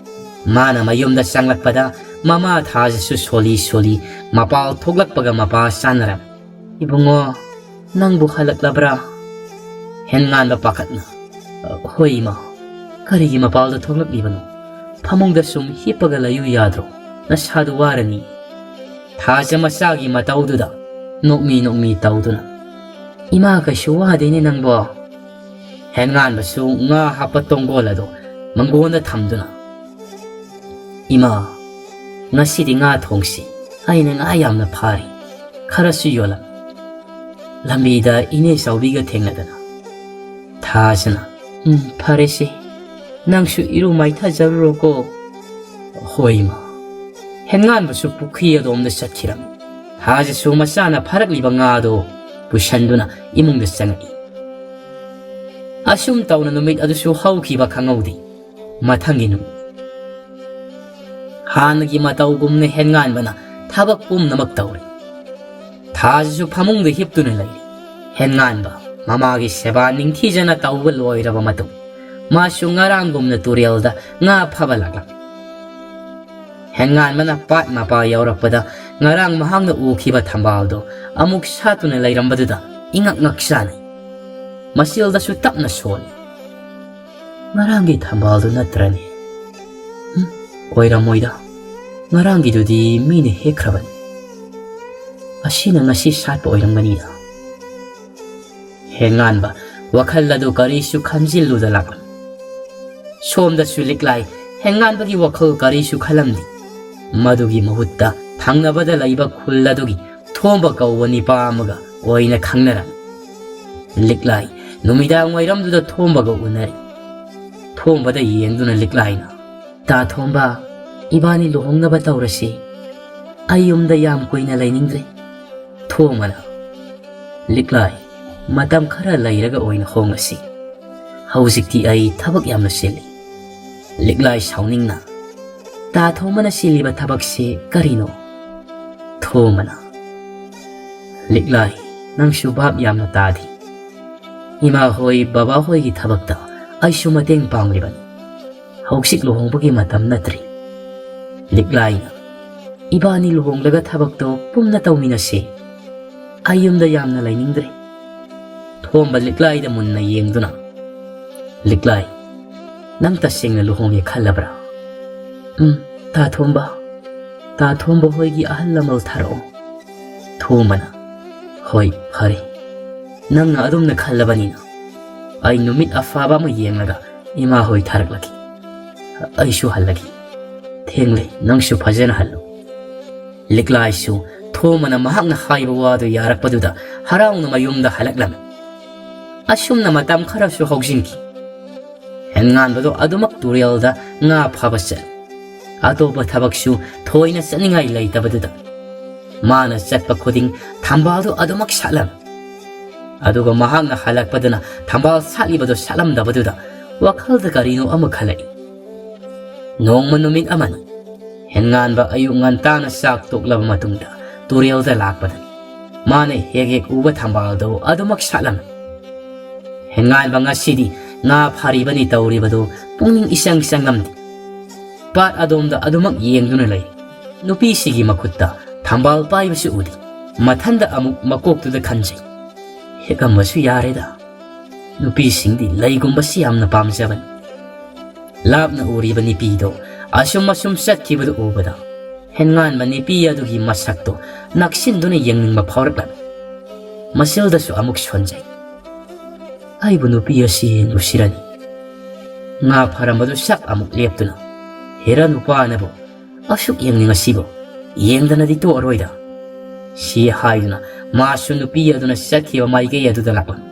ꯃꯥꯅ ꯃꯌꯨꯝꯗ ꯆꯪꯂꯛꯄꯗ ꯃꯃꯥ ꯊꯥꯖꯁꯨ ꯁꯣꯜꯂꯤ ꯁꯣꯜꯂꯤ ꯃꯄꯥꯜ ꯊꯣꯛꯂꯛꯄꯒ ꯃꯄꯥ ꯆꯥꯅꯔꯝꯃꯤ꯫ "ꯏꯕꯨꯡꯉꯣ, ꯅꯪꯕꯨ ꯍꯜꯂꯛꯂꯕ꯭ꯔꯥ?" ꯍꯦꯟꯉꯥꯟꯕ ꯄꯥꯈꯠꯅ, "ꯍꯣꯏ ꯏꯃꯥ, ꯀꯔꯤꯒꯤ ꯃꯄꯥꯜꯗ ꯊꯣꯛꯂꯛꯂꯤꯕꯅꯣ? ꯐꯃꯨꯡꯗ ꯁꯨꯝ ꯍꯤꯞꯄꯒ ꯂꯩꯌꯨ ꯌꯥꯗ꯭ꯔꯣ? ꯅꯁꯥꯗꯨ ꯋꯥꯔꯅꯤ꯫" ꯊꯥꯖ ꯃꯆꯥꯒꯤ ꯃꯇꯧꯗꯨꯗ ꯅꯣꯛꯃꯤ ꯅꯣꯛꯃꯤ ꯇꯧꯗꯨꯅ, "ꯏꯃꯥ, ꯀꯩꯁꯨ ꯋꯥꯗꯦꯅꯦ ꯅꯪꯕꯣ?" ꯍꯦꯟꯉꯥꯟꯕꯁꯨ ꯉꯥ ꯍꯥꯞꯄ ꯇꯣꯡꯒꯣꯜ ꯑꯗꯨ ꯃꯪꯒꯣꯟꯗ ꯊꯝꯗꯨꯅ, "ꯏꯃꯥ, ꯉꯁꯤꯗꯤ ꯉꯥ ꯊꯣꯡꯁꯤ꯫ ꯑꯩꯅ ꯉꯥ ꯌꯥꯝꯅ ꯐꯥꯔꯤ꯫ ꯈꯔꯁꯨ ꯌꯣꯜꯂꯝꯃꯤ꯫ ꯂꯝꯕꯤꯗ ꯏꯅꯦ ꯆꯥꯎꯕꯤꯒ ꯊꯦꯡꯅꯗꯅ꯫" ꯊꯥꯖꯅ, "ꯎꯝ, ꯐꯔꯦꯁꯦ꯫ ꯅꯪꯁꯨ ꯏꯔꯨ ꯃꯥꯏꯊꯖꯔꯨꯔꯣꯀꯣ꯫" "ꯍꯣꯏ, ꯏꯃꯥ꯫" ꯍꯦꯟꯉꯥꯟꯕꯁꯨ ꯄꯨꯈ꯭ꯔꯤ ꯑꯗꯣꯝꯗ ꯆꯠꯈꯤꯔꯝꯃꯤ꯫ ꯊꯥꯖꯁꯨ ꯃꯆꯥꯅ ꯐꯥꯔꯛꯂꯤꯕ ꯉꯥꯗꯣ ꯄꯨꯁꯟꯗꯨꯅ ꯏꯃꯨꯡꯗ ꯆꯪꯉꯛꯏ꯫ ꯑꯁꯨꯝ ꯇꯧꯅ ꯅꯨꯃꯤꯠ ꯑꯗꯨꯁꯨ ꯍꯧꯈꯤꯕ ꯈꯪꯍꯧꯗꯦ꯫ ꯃꯊꯪꯒꯤ ꯅꯨꯃꯤꯠ ꯍꯥꯟꯅꯒꯤ ꯃꯇꯧꯒꯨꯝꯅ ꯍꯦꯟꯉꯥꯟꯕꯅ ꯊꯕꯛ ꯄꯨꯝꯅꯃꯛ ꯇꯧꯔꯤ꯫ ꯊꯥꯖꯁꯨ ꯐꯃꯨꯡꯗ ꯍꯤꯞꯇꯨꯅ ꯂꯩꯔꯤ꯫ ꯍꯦꯟꯉꯥꯟꯕ ꯃꯃꯥꯒꯤ ꯁꯦꯕꯥ ꯅꯤꯡꯊꯤꯖꯅ ꯇꯧꯕ ꯂꯣꯏꯔꯕ ꯃꯇꯨꯡ, ꯃꯥꯁꯨ ꯉꯔꯥꯡꯒꯨꯝꯅ ꯇꯨꯔꯦꯜꯗ ꯉꯥ ꯐꯥꯕ ꯂꯥꯛꯂꯝꯃꯤ꯫ ꯍꯦꯟꯉꯥꯟꯕꯅ ꯄꯥꯠ ꯃꯄꯥ ꯌꯧꯔꯛꯄꯗ, ꯉꯔꯥꯡ ꯃꯍꯥꯛꯅ ꯎꯈꯤꯕ ꯊꯝꯕꯥꯜꯗꯣ ꯑꯃꯨꯛ ꯁꯥꯠꯇꯨꯅ ꯂꯩꯔꯝꯕꯗꯨꯗ ꯏꯉꯛ ꯉꯛ ꯆꯥꯅꯩ꯫ ꯃꯆꯤꯜꯗꯁꯨ ꯇꯞꯅ ꯁꯣꯜꯂꯤ꯫ "ꯉꯔꯥꯡꯒꯤ ꯊꯝꯕꯥꯜꯗꯨ ꯅꯠꯇ꯭ꯔꯅꯦ? ꯎꯝ, ꯑꯣꯏꯔꯝꯃꯣꯏꯗ꯫ ꯉꯔꯥꯡꯒꯤꯗꯨꯗꯤ ꯃꯤꯅ ꯍꯦꯛꯈ꯭ꯔꯕꯅꯤ꯫ ꯑꯁꯤꯅ ꯉꯁꯤ ꯁꯥꯠꯄ ꯑꯣꯏꯔꯝꯒꯅꯤꯗ꯫" ꯍꯦꯟꯉꯥꯟꯕ ꯋꯥꯈꯜ ꯑꯗꯨ ꯀꯔꯤꯁꯨ ꯈꯟꯖꯤꯜꯂꯨꯗ ꯂꯥꯛꯂꯝꯃꯤ꯫ ꯁꯣꯝꯗꯁꯨ ꯂꯤꯛꯂꯥꯏ ꯍꯦꯟꯉꯥꯟꯕꯒꯤ ꯋꯥꯈꯜ ꯀꯔꯤꯁꯨ ꯈꯜꯂꯝꯗꯦ꯫ ꯃꯗꯨꯒꯤ ꯃꯍꯨꯠꯇ ꯊꯪꯅꯕꯗ ꯂꯩꯕ ꯈꯨꯜ ꯑꯗꯨꯒꯤ ꯊꯣꯝꯕ ꯀꯧꯕ ꯅꯤꯄꯥ ꯑꯃꯒ ꯑꯣꯏꯅ ꯈꯪꯅꯔꯝꯃꯤ꯫ ꯂꯤꯛꯂꯥꯏ ꯅꯨꯃꯤꯗꯥꯡ ꯋꯥꯏꯔꯝꯗꯨꯗ ꯊꯣꯝꯕꯒ ꯎꯅꯔꯤ꯫ ꯊꯣꯝꯕꯗ ꯌꯦꯡꯗꯨꯅ ꯂꯤꯛꯂꯥꯏꯅ, "ꯇꯥ ꯊꯣꯝꯕ, ꯏꯕꯥꯅꯤ ꯂꯨꯍꯣꯡꯅꯕ ꯇꯧꯔꯁꯤ꯫" ꯑꯩ ꯌꯨꯝꯗ ꯌꯥꯝ ꯀꯨꯏꯅ ꯂꯩꯅꯤꯡꯗ꯭ꯔꯦ꯫ ꯊꯣꯃꯅ, "ꯂꯤꯛꯂꯥꯏ, ꯃꯇꯝ ꯈꯔ ꯂꯩꯔꯒ ꯑꯣꯏꯅ ꯍꯣꯡꯂꯁꯤ꯫ ꯍꯧꯖꯤꯛꯇꯤ ꯑꯩ ꯊꯕꯛ ꯌꯥꯝꯅ ꯆꯤꯜꯂꯤ꯫" ꯂꯤꯛꯂꯥꯏ ꯁꯥꯎꯅꯤꯡꯅ, "ꯇꯥ ꯊꯣꯃꯅ ꯆꯤꯜꯂꯤꯕ ꯊꯕꯛꯁꯤ ꯀꯔꯤꯅꯣ?" ꯊꯣꯃꯅ, "ꯂꯤꯛꯂꯥꯏ, ꯅꯪꯁꯨ ꯚꯥꯞ ꯌꯥꯝꯅ ꯇꯥꯗꯦ꯫ ꯏꯃꯥ ꯍꯣꯏ, ꯕꯕꯥ ꯍꯣꯏꯒꯤ ꯊꯕꯛꯇ ꯑꯩꯁꯨ ꯃꯇꯦꯡ ꯄꯥꯡꯂꯤꯕꯅꯤ꯫ ꯍꯧꯖꯤꯛ ꯂꯨꯍꯣꯡꯕꯒꯤ ꯃꯇꯝ ꯅꯠꯇ꯭ꯔꯤ꯫" ꯂꯤꯛꯂꯥꯏꯅ, "ꯏꯕꯥꯅꯤ ꯂꯨꯍꯣꯡꯂꯒ ꯊꯕꯛꯇꯣ ꯄꯨꯟꯅ ꯇꯧꯃꯤꯟꯅꯁꯤ꯫ ꯑꯩ ꯌꯨꯝꯗ ꯌꯥꯝꯅ ꯂꯩꯅꯤꯡꯗ꯭ꯔꯦ꯫" ꯊꯣꯝꯕ ꯂꯤꯛꯂꯥꯏꯗ ꯃꯨꯟꯅ ꯌꯦꯡꯗꯨꯅ, "ꯂꯤꯛꯂꯥꯏ, ꯅꯪ ꯇꯁꯦꯡꯅ ꯂꯨꯍꯣꯡꯒꯦ ꯈꯜꯂꯕ꯭ꯔꯥ?" "ꯎꯝ, ꯇꯥ ꯊꯣꯝꯕ, ꯇꯥ ꯊꯣꯝꯕ ꯍꯣꯏꯒꯤ ꯑꯍꯜ ꯂꯃꯟ ꯊꯥꯔꯛꯑꯣ꯫" ꯊꯣꯝꯕꯅ, "ꯍꯣꯏ, ꯐꯔꯦ꯫ ꯅꯪꯅ ꯑꯗꯨꯝꯅ ꯈꯜꯂꯕꯅꯤꯅ, ꯑꯩ ꯅꯨꯃꯤꯠ ꯑꯐꯕ ꯑꯃ ꯌꯦꯡꯂꯒ ꯏꯃꯥ ꯍꯣꯏ ꯊꯥꯔꯛꯂꯒꯦ꯫ ꯑꯩꯁꯨ ꯍꯜꯂꯒꯦ꯫ ꯊꯦꯡꯂꯦ, ꯅꯪꯁꯨ ꯐꯖꯅ ꯍꯜꯂꯨ꯫" ꯂꯤꯛꯂꯥꯏꯁꯨ ꯊꯣꯝꯕꯅ ꯃꯍꯥꯛꯅ ꯍꯥꯏꯕ ꯋꯥꯗꯨ ꯌꯥꯔꯛꯄꯗꯨꯗ ꯍꯔꯥꯎꯅ ꯃꯌꯨꯝꯗ ꯍꯜꯂꯛꯂꯝꯃꯤ꯫ ꯑꯁꯨꯝꯅ ꯃꯇꯝ ꯈꯔꯁꯨ ꯍꯧꯖꯤꯟꯈꯤ꯫ ꯍꯦꯟꯉꯥꯟꯕꯗꯣ ꯑꯗꯨꯃꯛ ꯇꯨꯔꯦꯜꯗ ꯉꯥ ꯐꯥꯕ ꯆꯠꯂꯤ꯫ ꯑꯇꯣꯞꯄ ꯊꯕꯛꯁꯨ ꯊꯣꯏꯅ ꯆꯠꯅꯤꯡꯉꯥꯏ ꯂꯩꯇꯕꯗꯨꯗ ꯃꯥꯅ ꯆꯠꯄ ꯈꯨꯗꯤꯡ ꯊꯝꯕꯥꯜꯗꯨ ꯑꯗꯨꯃꯛ ꯁꯥꯠꯂꯝꯃꯤ꯫ ꯑꯗꯨꯒ ꯃꯍꯥꯛꯅ ꯍꯜꯂꯛꯄꯗꯅ ꯊꯝꯕꯥꯜ ꯁꯥꯠꯂꯤꯕꯗꯨ ꯁꯥꯠꯂꯝꯗꯕꯗꯨꯗ ꯋꯥꯈꯜꯗ ꯀꯔꯤꯅꯣ ꯑꯃ ꯈꯜꯂꯛꯏ꯫ ꯅꯣꯡꯃ ꯅꯨꯃꯤꯠ ꯑꯃꯅꯤ꯫ ꯍꯦꯟꯉꯥꯟꯕ ꯑꯌꯨꯛ ꯉꯟꯇꯥꯅ ꯆꯥꯛ ꯇꯣꯛꯂꯕ ꯃꯇꯨꯡꯗ ꯇꯨꯔꯦꯜꯗ ꯂꯥꯛꯄꯗꯅꯤ꯫ ꯃꯥꯅ ꯍꯦꯛ ꯍꯦꯛ ꯎꯕ ꯊꯝꯕꯥꯜꯗꯨ ꯑꯗꯨꯃꯛ ꯁꯥꯠꯂꯝꯃꯤ꯫ ꯍꯦꯟꯉꯥꯟꯕ ꯉꯁꯤꯗꯤ ꯉꯥ ꯐꯥꯔꯤꯕꯅꯤ ꯇꯧꯔꯤꯕꯗꯨ ꯄꯨꯛꯅꯤꯡ ꯏꯆꯪ ꯆꯪꯂꯝꯗꯦ꯫ ꯄꯥꯠ ꯑꯗꯣꯝꯗ ꯑꯗꯨꯃꯛ ꯌꯦꯡꯗꯨꯅ ꯂꯩ꯫ ꯅꯨꯄꯤꯁꯤꯒꯤ ꯃꯈꯨꯠꯇ ꯊꯝꯕꯥꯜ ꯄꯥꯏꯕꯁꯨ ꯎꯗꯦ꯫ ꯃꯊꯟꯗ ꯑꯃꯨꯛ ꯃꯀꯣꯛꯇꯨꯗ ꯈꯟꯖꯩ, "ꯍꯦꯛꯑꯝꯕꯁꯨ ꯌꯥꯔꯦꯗ꯫ ꯅꯨꯄꯤꯁꯤꯡꯗꯤ ꯂꯩꯒꯨꯝꯕꯁꯤ ꯌꯥꯝꯅ ꯄꯥꯝꯖꯕꯅꯤ꯫" ꯂꯥꯞꯅ ꯎꯔꯤꯕ ꯅꯨꯄꯤꯗꯣ ꯑꯁꯨꯝ ꯑꯁꯨꯝ ꯆꯠꯈꯤꯕꯗꯨ ꯎꯕꯗ ꯍꯦꯟꯉꯥꯟꯕ ꯅꯨꯄꯤ ꯑꯗꯨꯒꯤ ꯃꯁꯛꯇꯣ ꯅꯛꯁꯤꯟꯗꯨꯅ ꯌꯦꯡꯅꯤꯡꯕ ꯐꯥꯎꯔꯛꯂꯝꯃꯤ꯫ ꯃꯁꯤꯜꯗꯁꯨ ꯑꯃꯨꯛ ꯁꯣꯟꯖꯩ꯫ "ꯑꯩꯕꯨ ꯅꯨꯄꯤ ꯑꯁꯤ ꯌꯦꯡꯂꯨꯁꯤꯔꯅꯤ?" ꯉꯥ ꯐꯥꯔꯝꯕꯗꯨ ꯁꯛ ꯑꯃꯨꯛ ꯂꯦꯞꯇꯨꯅ, "ꯍꯦꯔꯥ ꯅꯨꯄꯥꯅꯕꯨ ꯑꯁꯨꯛ ꯌꯦꯡꯅꯤꯡꯉꯁꯤꯕꯨ, ꯌꯦꯡꯗꯅꯗꯤ ꯇꯣꯛꯑꯔꯣꯏꯗ" ꯁꯤ ꯍꯥꯏꯗꯨꯅ ꯃꯥꯁꯨ ꯅꯨꯄꯤ ꯑꯗꯨꯅ ꯆꯠꯈꯤꯕ ꯃꯥꯏꯀꯩ ꯑꯗꯨꯗ ꯂꯥꯛꯂꯝꯃꯤ꯫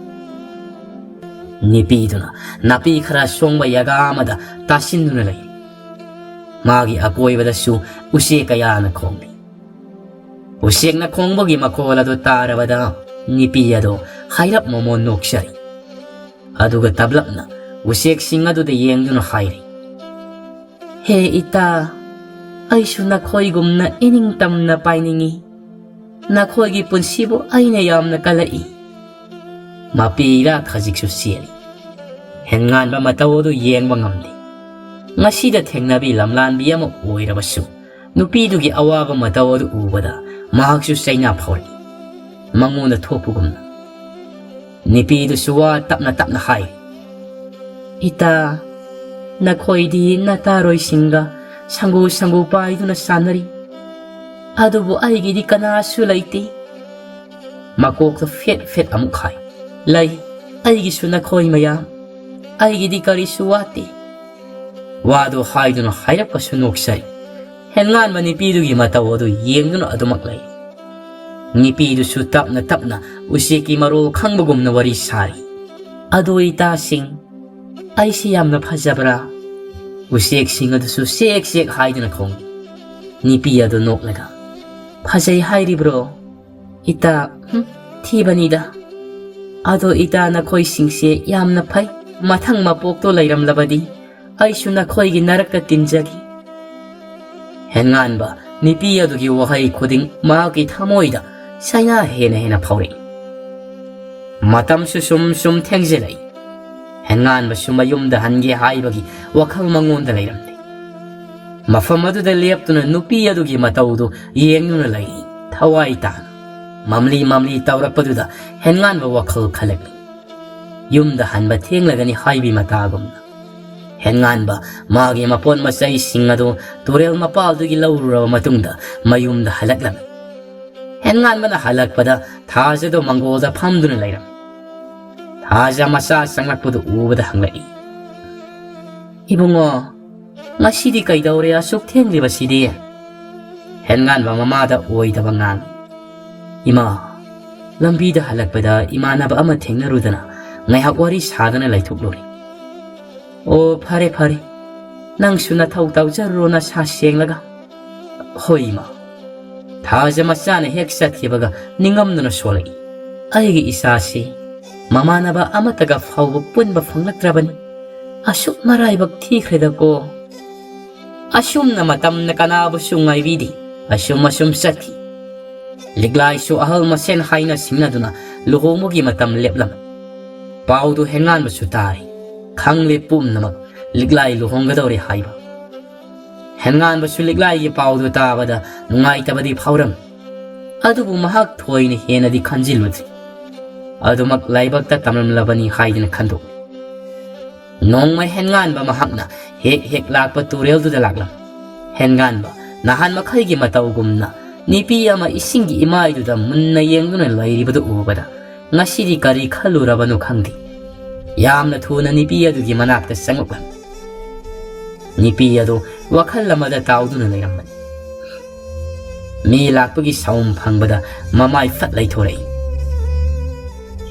ꯅꯨꯄꯤꯗꯨꯅ ꯅꯥꯄꯤ ꯈꯔ ꯁꯣꯡꯕ ꯖꯒꯥ ꯑꯃꯗ ꯇꯥꯁꯤꯟꯗꯨꯅ ꯂꯩ꯫ ꯃꯥꯒꯤ ꯑꯀꯣꯏꯕꯗꯁꯨ ꯎꯆꯦꯛ ꯀꯌꯥꯅ ꯈꯣꯡꯂꯤ꯫ ꯎꯆꯦꯛꯅ ꯈꯣꯡꯕꯒꯤ ꯃꯈꯣꯜ ꯑꯗꯨ ꯇꯥꯔꯕꯗ ꯅꯨꯄꯤ ꯑꯗꯨ ꯍꯥꯏꯔꯞ ꯃꯣꯃꯣꯟ ꯅꯣꯛꯆꯔꯤ꯫ ꯑꯗꯨꯒ ꯇꯞꯂꯞꯅ ꯎꯆꯦꯛꯁꯤꯡ ꯑꯗꯨꯗ ꯌꯦꯡꯗꯨꯅ ꯍꯥꯏꯔꯤ, "ꯍꯦ ꯏꯇꯥ, ꯑꯩꯁꯨ ꯅꯈꯣꯏꯒꯨꯝꯅ ꯏꯅꯤꯡꯇꯝꯅ ꯄꯥꯏꯅꯤꯡꯏ꯫ ꯅꯈꯣꯏꯒꯤ ꯄꯨꯟꯁꯤꯕꯨ ꯑꯩꯅ ꯌꯥꯝꯅ ꯀꯜꯂꯛꯏ꯫" ꯃꯄꯤ ꯏꯔꯥ ꯈꯖꯤꯛꯁꯨ ꯆꯦꯜꯂꯤ꯫ ꯍꯦꯟꯉꯥꯟꯕ ꯃꯇꯧ ꯑꯗꯨ ꯌꯦꯡꯕ ꯉꯝꯗꯦ꯫ ꯉꯁꯤꯗ ꯊꯦꯡꯅꯕꯤ ꯂꯝꯂꯥꯟꯕꯤ ꯑꯃ ꯑꯣꯏꯔꯕꯁꯨ, ꯅꯨꯄꯤꯗꯨꯒꯤ ꯑꯋꯥꯕ ꯃꯇꯧ ꯑꯗꯨ ꯎꯕꯗ ꯃꯍꯥꯛꯁꯨ ꯆꯩꯅꯥ ꯐꯥꯎꯔꯛꯏ꯫ ꯃꯉꯣꯟꯗ ꯊꯣꯛꯄꯒꯨꯝꯅ ꯅꯨꯄꯤꯗꯨꯁꯨ ꯋꯥ ꯇꯞꯅ ꯇꯞꯅ ꯍꯥꯏ, "ꯏꯇꯥ, ꯅꯈꯣꯏꯗꯤ ꯅꯇꯥꯔꯣꯏꯁꯤꯡꯒ ꯁꯪꯒꯨ ꯁꯪꯒꯨ ꯄꯥꯏꯗꯨꯅ ꯁꯥꯟꯅꯔꯤ, ꯑꯗꯨꯕꯨ ꯑꯩꯒꯤꯗꯤ ꯀꯅꯥꯁꯨ ꯂꯩꯇꯦ꯫" ꯃꯀꯣꯛꯇ ꯐꯦꯠ ꯐꯦꯠ ꯑꯃꯨꯛ ꯍꯥꯏ, "ꯂꯩ, ꯑꯩꯒꯤꯁꯨ ꯅꯈꯣꯏ ꯃꯌꯥꯝ, ꯑꯩꯒꯤꯗꯤ ꯀꯔꯤꯁꯨ ꯋꯥꯠꯇꯦ꯫" ꯋꯥꯗꯨ ꯍꯥꯏꯗꯨꯅ ꯍꯥꯏꯔꯞꯀꯁꯨ ꯅꯣꯛꯆꯔꯤ꯫ ꯍꯦꯟꯉꯥꯟꯕ ꯅꯨꯄꯤꯗꯨꯒꯤ ꯃꯇꯧ ꯑꯗꯨ ꯌꯦꯡꯗꯨꯅ ꯑꯗꯨꯃꯛ ꯂꯩ꯫ ꯅꯨꯄꯤꯗꯨꯁꯨ ꯇꯞꯅ ꯇꯞꯅ ꯎꯆꯦꯛꯀꯤ ꯃꯔꯣꯜ ꯈꯪꯕꯒꯨꯝꯅ ꯋꯥꯔꯤ ꯁꯥꯔꯤ꯫ "ꯑꯗꯣ ꯏꯇꯥꯁꯤꯡ, ꯑꯩꯁꯤ ꯌꯥꯝꯅ ꯐꯖꯕ꯭ꯔꯥ?" ꯎꯆꯦꯛꯁꯤꯡ ꯑꯗꯨꯁꯨ ꯆꯦꯛ ꯆꯦꯛ ꯍꯥꯏꯗꯨꯅ ꯈꯣꯡꯏ꯫ ꯅꯨꯄꯤ ꯑꯗꯨ ꯅꯣꯛꯂꯒ, "ꯐꯖꯩ ꯍꯥꯏꯔꯤꯕ꯭ꯔꯣ? ꯏꯇꯥ, ꯍꯨꯝ, ꯊꯤꯕꯅꯤꯗ꯫ ꯑꯗꯣ ꯏꯇꯥ, ꯅꯈꯣꯏꯁꯤꯡꯁꯦ ꯌꯥꯝꯅ ꯐꯩ꯫ ꯃꯊꯪ ꯃꯄꯣꯛꯇꯣ ꯂꯩꯔꯝꯂꯕꯗꯤ ꯑꯩꯁꯨ ꯅꯈꯣꯏꯒꯤ ꯅꯔꯛꯇ ꯇꯤꯟꯖꯒꯦ꯫" ꯍꯦꯟꯉꯥꯟꯕ ꯅꯨꯄꯤ ꯑꯗꯨꯒꯤ ꯋꯥꯍꯩ ꯈꯨꯗꯤꯡ ꯃꯍꯥꯛꯀꯤ ꯊꯃꯣꯏꯗ ꯆꯩꯅꯥ ꯍꯦꯟꯅ ꯍꯦꯟꯅ ꯐꯥꯎꯔꯛꯏ꯫ ꯃꯇꯝꯁꯨ ꯁꯨꯝ ꯁꯨꯝ ꯊꯦꯡꯖꯤꯜꯂꯛꯏ꯫ ꯍꯦꯟꯉꯥꯟꯕꯁꯨ ꯃꯌꯨꯝꯗ ꯍꯟꯒꯦ ꯍꯥꯏꯕꯒꯤ ꯋꯥꯈꯜ ꯃꯉꯣꯟꯗ ꯂꯩꯔꯝꯗꯦ꯫ ꯃꯐꯝ ꯑꯗꯨꯗ ꯂꯦꯞꯇꯨꯅ ꯅꯨꯄꯤ ꯑꯗꯨꯒꯤ ꯃꯇꯧꯗꯨ ꯌꯦꯡꯗꯨꯅ ꯂꯩꯔꯤ꯫ ꯊꯋꯥꯏ ꯇꯥꯅ ꯃꯝꯂꯤ ꯃꯝꯂꯤ ꯇꯧꯔꯛꯄꯗꯨꯗ ꯍꯦꯟꯉꯥꯟꯕ ꯋꯥꯈꯜ ꯈꯜꯂꯛꯂꯤ꯫ ꯌꯨꯝꯗ ꯍꯟꯕ ꯊꯦꯡꯂꯒꯅꯤ ꯍꯥꯏꯕꯤ ꯃꯇꯥꯒꯨꯝꯅ꯫ ꯍꯦꯟꯉꯥꯟꯕ ꯃꯥꯒꯤ ꯃꯄꯣꯠ ꯃꯆꯩꯁꯤꯡ ꯑꯗꯨ ꯇꯨꯔꯦꯜ ꯃꯄꯥꯜꯗꯒꯤ ꯂꯧꯔꯨꯔꯕ ꯃꯇꯨꯡꯗ ꯃꯌꯨꯝꯗ ꯍꯜꯂꯛꯂꯝꯃꯤ꯫ ꯍꯦꯟꯉꯥꯟꯕꯅ ꯍꯜꯂꯛꯄꯗ ꯊꯥꯖꯗꯣ ꯃꯪꯒꯣꯜꯗ ꯐꯝꯗꯨꯅ ꯂꯩꯔꯝꯃꯤ꯫ ꯊꯥꯖ ꯃꯆꯥ ꯆꯪꯂꯛꯄꯗꯨ ꯎꯕꯗ ꯍꯪꯂꯛꯏ, "ꯏꯕꯨꯡꯉꯣ, ꯉꯁꯤꯗꯤ ꯀꯩꯗꯧꯔꯦ ꯑꯁꯨꯛ ꯊꯦꯡꯂꯤꯕꯁꯤꯗꯤ?" ꯍꯦꯟꯉꯥꯟꯕ ꯃꯃꯥꯗ ꯑꯣꯏꯗꯕ ꯉꯥꯡꯏ, "ꯏꯃꯥ, ꯂꯝꯕꯤꯗ ꯍꯜꯂꯛꯄꯗ ꯏꯃꯥꯟꯅꯕ ꯑꯃ ꯊꯦꯡꯅꯔꯨꯗꯅ ꯉꯥꯏꯍꯥꯛ ꯋꯥꯔꯤ ꯁꯥꯗꯅ ꯂꯩꯊꯣꯛꯂꯨꯔꯦ꯫" "ꯑꯣ, ꯐꯔꯦ ꯐꯔꯦ, ꯅꯪꯁꯨ ꯅꯊꯧ ꯇꯧꯖꯔꯨꯔꯣ ꯅꯁꯥ ꯁꯦꯡꯂꯒ꯫" "ꯍꯣꯏ ꯏꯃꯥ꯫" ꯊꯥꯖ ꯃꯆꯥꯅ ꯍꯦꯛ ꯆꯠꯈꯤꯕꯒ ꯅꯤꯡꯉꯝꯗꯨꯅ ꯁꯣꯜꯂꯛꯏ꯫ "ꯑꯩꯒꯤ ꯏꯆꯥꯁꯤ ꯃꯃꯥꯟꯅꯕ ꯑꯃꯠꯇꯒ ꯐꯥꯎꯕ ꯄꯨꯟꯕ ꯐꯪꯂꯛꯇ꯭ꯔꯕꯅꯤ꯫ ꯑꯁꯨꯛ ꯃꯔꯥꯏꯕꯛ ꯊꯤꯈ꯭ꯔꯦꯗꯀꯣ꯫" ꯑꯁꯨꯝꯅ ꯃꯇꯝꯅ ꯀꯅꯥꯕꯨꯁꯨ ꯉꯥꯏꯕꯤꯗꯦ꯫ ꯑꯁꯨꯝ ꯑꯁꯨꯝ ꯆꯠꯈꯤ꯫ ꯂꯤꯛꯂꯥꯏꯁꯨ ꯑꯍꯜ ꯃꯁꯦꯟ ꯍꯥꯏꯅ ꯁꯤꯡꯅꯗꯨꯅ ꯂꯨꯍꯣꯡꯕꯒꯤ ꯃꯇꯝ ꯂꯦꯞꯂꯝꯃꯤ꯫ ꯄꯥꯎꯗꯨ ꯍꯦꯟꯉꯥꯟꯕꯁꯨ ꯇꯥꯔꯦ꯫ ꯈꯪꯂꯦ ꯄꯨꯝꯅꯃꯛ, ꯂꯤꯛꯂꯥꯏ ꯂꯨꯍꯣꯡꯒꯗꯧꯔꯦ ꯍꯥꯏꯕ꯫ ꯍꯦꯟꯉꯥꯟꯕꯁꯨ ꯂꯤꯛꯂꯥꯏꯒꯤ ꯄꯥꯎꯗꯨ ꯇꯥꯕꯗ ꯅꯨꯡꯉꯥꯏꯇꯕꯗꯤ ꯐꯥꯎꯔꯝꯃꯤ꯫ ꯑꯗꯨꯕꯨ ꯃꯍꯥꯛ ꯊꯣꯏꯅ ꯍꯦꯟꯅꯗꯤ ꯈꯟꯖꯤꯜꯂꯨꯗ꯭ꯔꯤ꯫ ꯑꯗꯨꯃꯛ ꯂꯥꯏꯕꯛꯇ ꯇꯝꯂꯝꯂꯕꯅꯤ ꯍꯥꯏꯗꯨꯅ ꯈꯟꯗꯣꯛꯏ꯫ ꯅꯣꯡꯃ ꯍꯦꯟꯉꯥꯟꯕ ꯃꯍꯥꯛꯅ ꯍꯦꯛ ꯍꯦꯛ ꯂꯥꯛꯄ ꯇꯨꯔꯦꯜꯗꯨꯗ ꯂꯥꯛꯂꯝꯃꯤ꯫ ꯍꯦꯟꯉꯥꯟꯕ ꯅꯍꯥꯟ ꯃꯈꯩꯒꯤ ꯃꯇꯧꯒꯨꯝꯅ ꯅꯨꯄꯤ ꯑꯃ ꯏꯁꯤꯡꯒꯤ ꯏꯃꯥꯏꯗꯨꯗ ꯃꯨꯟꯅ ꯌꯦꯡꯗꯨꯅ ꯂꯩꯔꯤꯕꯗꯨ ꯎꯕꯗ ꯉꯁꯤꯗꯤ ꯀꯔꯤ ꯈꯜꯂꯨꯔꯕꯅꯣ ꯈꯪꯗꯦ꯫ ꯌꯥꯝꯅ ꯊꯨꯅ ꯅꯨꯄꯤ ꯑꯗꯨꯒꯤ ꯃꯅꯥꯛꯇ ꯆꯪꯉꯛꯂꯝꯃꯤ꯫ ꯅꯨꯄꯤ ꯑꯗꯨ ꯋꯥꯈꯜ ꯑꯃꯗ ꯇꯥꯎꯗꯨꯅ ꯂꯩꯔꯝꯕꯅꯤ꯫ ꯃꯤ ꯂꯥꯛꯄꯒꯤ ꯁꯥꯎꯝ ꯐꯪꯕꯗ ꯃꯃꯥꯏ ꯐꯠ ꯂꯩꯊꯣꯔꯛꯏ꯫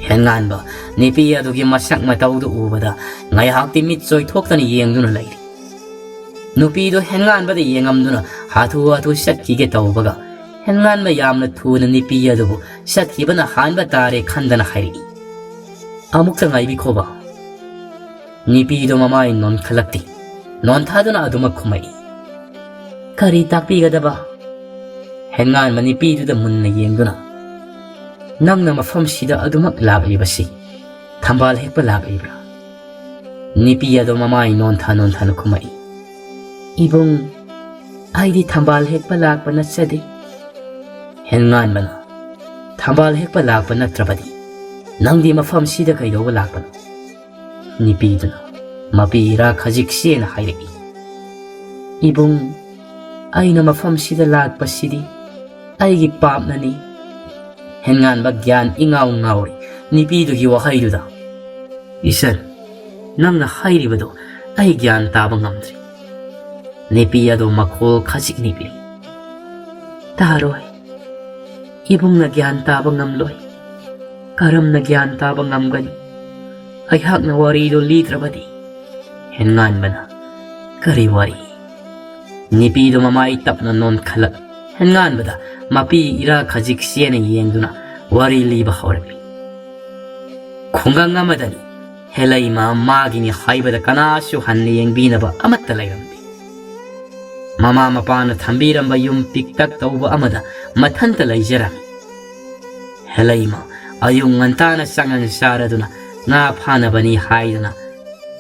ꯍꯦꯟꯉꯥꯟꯕ ꯅꯨꯄꯤ ꯑꯗꯨꯒꯤ ꯃꯁꯛ ꯃꯇꯧꯗꯨ ꯎꯕꯗ ꯉꯥꯏꯍꯥꯛꯇꯤ ꯃꯤꯠ ꯆꯣꯏꯊꯣꯛꯇꯅ ꯌꯦꯡꯗꯨꯅ ꯂꯩꯔꯤ꯫ ꯅꯨꯄꯤꯗꯨ ꯍꯦꯟꯉꯥꯟꯕꯗ ꯌꯦꯡꯉꯝꯗꯨꯅ ꯍꯥꯊꯨ ꯍꯥꯊꯨ ꯆꯠꯈꯤꯒꯦ ꯇꯧꯕꯒ, ꯍꯦꯟꯉꯥꯟꯕ ꯌꯥꯝꯅ ꯊꯨꯅ ꯅꯨꯄꯤ ꯑꯗꯨꯕꯨ ꯆꯠꯈꯤꯕꯅ ꯍꯥꯟꯕ ꯇꯥꯔꯦ ꯈꯟꯗꯅ ꯍꯥꯏꯔꯛꯏ꯫ "ꯑꯃꯨꯛꯇ ꯉꯥꯏꯕꯤꯈꯣꯕ꯫" ꯅꯨꯄꯤꯗꯨ ꯃꯃꯥꯏ ꯅꯣꯟꯈꯠꯂꯛꯇꯦ꯫ ꯅꯣꯟꯊꯥꯗꯨꯅ ꯑꯗꯨꯃꯛ ꯈꯨꯝꯃꯛꯏ꯫ "ꯀꯔꯤ ꯇꯥꯛꯄꯤꯒꯗꯕ?" ꯍꯦꯟꯉꯥꯟꯕ ꯅꯨꯄꯤꯗꯨꯗ ꯃꯨꯟꯅ ꯌꯦꯡꯗꯨꯅ, "ꯅꯪꯅ ꯃꯐꯝꯁꯤꯗ ꯑꯗꯨꯃꯛ ꯂꯥꯛꯂꯤꯕꯁꯤ ꯊꯝꯕꯥꯜ ꯍꯦꯛꯄ ꯂꯥꯛꯂꯤꯕ꯭ꯔꯥ?" ꯅꯨꯄꯤ ꯑꯗꯨ ꯃꯃꯥꯏ ꯅꯣꯟꯊꯥ ꯅꯣꯟꯊꯥꯅ ꯈꯨꯝꯃꯛꯏ꯫ "ꯏꯕꯨꯡ, ꯑꯩꯗꯤ ꯊꯝꯕꯥꯜ ꯍꯦꯛꯄ ꯂꯥꯛꯄ ꯅꯠꯆꯗꯦ꯫" ꯍꯦꯟꯉꯥꯟꯕꯅ, "ꯊꯝꯕꯥꯜ ꯍꯦꯛꯄ ꯂꯥꯛꯄ ꯅꯠꯇ꯭ꯔꯕꯗꯤ ꯅꯪꯗꯤ ꯃꯐꯝꯁꯤꯗ ꯀꯩꯗꯧꯕ ꯂꯥꯛꯄꯅꯣ?" ꯅꯨꯄꯤꯗꯨꯅ ꯃꯄꯤ ꯏꯔꯥ ꯈꯖꯤꯛ ꯆꯦꯅ ꯍꯥꯏꯔꯛꯏ꯫ "ꯏꯕꯨꯡ, ꯑꯩꯅ ꯃꯐꯝꯁꯤꯗ ꯂꯥꯛꯄꯁꯤꯗꯤ ꯑꯩꯒꯤ ꯄꯥꯞꯅꯅꯤ꯫" ꯍꯦꯟꯉꯥꯟꯕ ꯒ꯭ꯌꯥꯟ ꯏꯉꯥꯎ ꯉꯥꯎꯔꯤ ꯅꯨꯄꯤꯗꯨꯒꯤ ꯋꯥꯍꯩꯗꯨꯗ꯫ "ꯏꯆꯟ, ꯅꯪꯅ ꯍꯥꯏꯔꯤꯕꯗꯨ ꯑꯩ ꯒ꯭ꯌꯥꯟ ꯇꯥꯕ ꯉꯝꯗ꯭ꯔꯦ꯫" ꯅꯨꯄꯤ ꯑꯗꯨ ꯃꯈꯣꯜ ꯈꯖꯤꯛ ꯅꯤꯛꯂꯤ꯫ "ꯇꯥꯔꯣꯏ꯫ ꯏꯕꯨꯡꯅ ꯒ꯭ꯌꯥꯟ ꯇꯥꯕ ꯉꯝꯂꯣꯏ꯫ ꯀꯔꯝꯅ ꯒ꯭ꯌꯥꯟ ꯇꯥꯕ ꯉꯝꯒꯅꯤ? ꯑꯩꯍꯥꯛꯅ ꯋꯥꯔꯤꯗꯨ ꯂꯤꯗ꯭ꯔꯕꯗꯤ꯫" ꯍꯦꯟꯉꯥꯟꯕꯅ, "ꯀꯔꯤ ꯋꯥꯔꯤ?" ꯅꯨꯄꯤꯗꯨ ꯃꯃꯥꯏ ꯇꯞꯅ ꯅꯣꯟꯈꯠꯂꯛ ꯍꯦꯟꯉꯥꯟꯕꯗ ꯃꯄꯤ ꯏꯔꯥ ꯈꯖꯤꯛ ꯆꯦꯅ ꯌꯦꯡꯗꯨꯅ ꯋꯥꯔꯤ ꯂꯤꯕ ꯍꯧꯔꯛꯂꯤ꯫ ꯈꯨꯡꯒꯪ ꯑꯃꯗꯅꯤ ꯍꯦꯂꯩꯃ ꯃꯥꯒꯤꯅꯤ ꯍꯥꯏꯕꯗ ꯀꯅꯥꯁꯨ ꯍꯟꯅ ꯌꯦꯡꯕꯤꯅꯕ ꯑꯃꯠꯇ ꯂꯩꯔꯝꯗꯦ꯫ ꯃꯃꯥ ꯃꯄꯥꯅ ꯊꯝꯕꯤꯔꯝꯕ ꯌꯨꯝ ꯄꯤꯛꯇꯛ ꯇꯧꯕ ꯑꯃꯗ ꯃꯊꯟꯇ ꯂꯩꯖꯔꯝꯃꯤ꯫ ꯍꯦꯂꯩꯃ ꯑꯌꯨꯛ ꯉꯟꯇꯥꯅ ꯆꯥꯛꯉꯟ ꯆꯥꯔꯗꯨꯅ ꯉꯥ ꯐꯥꯅꯕꯅꯤ ꯍꯥꯏꯗꯨꯅ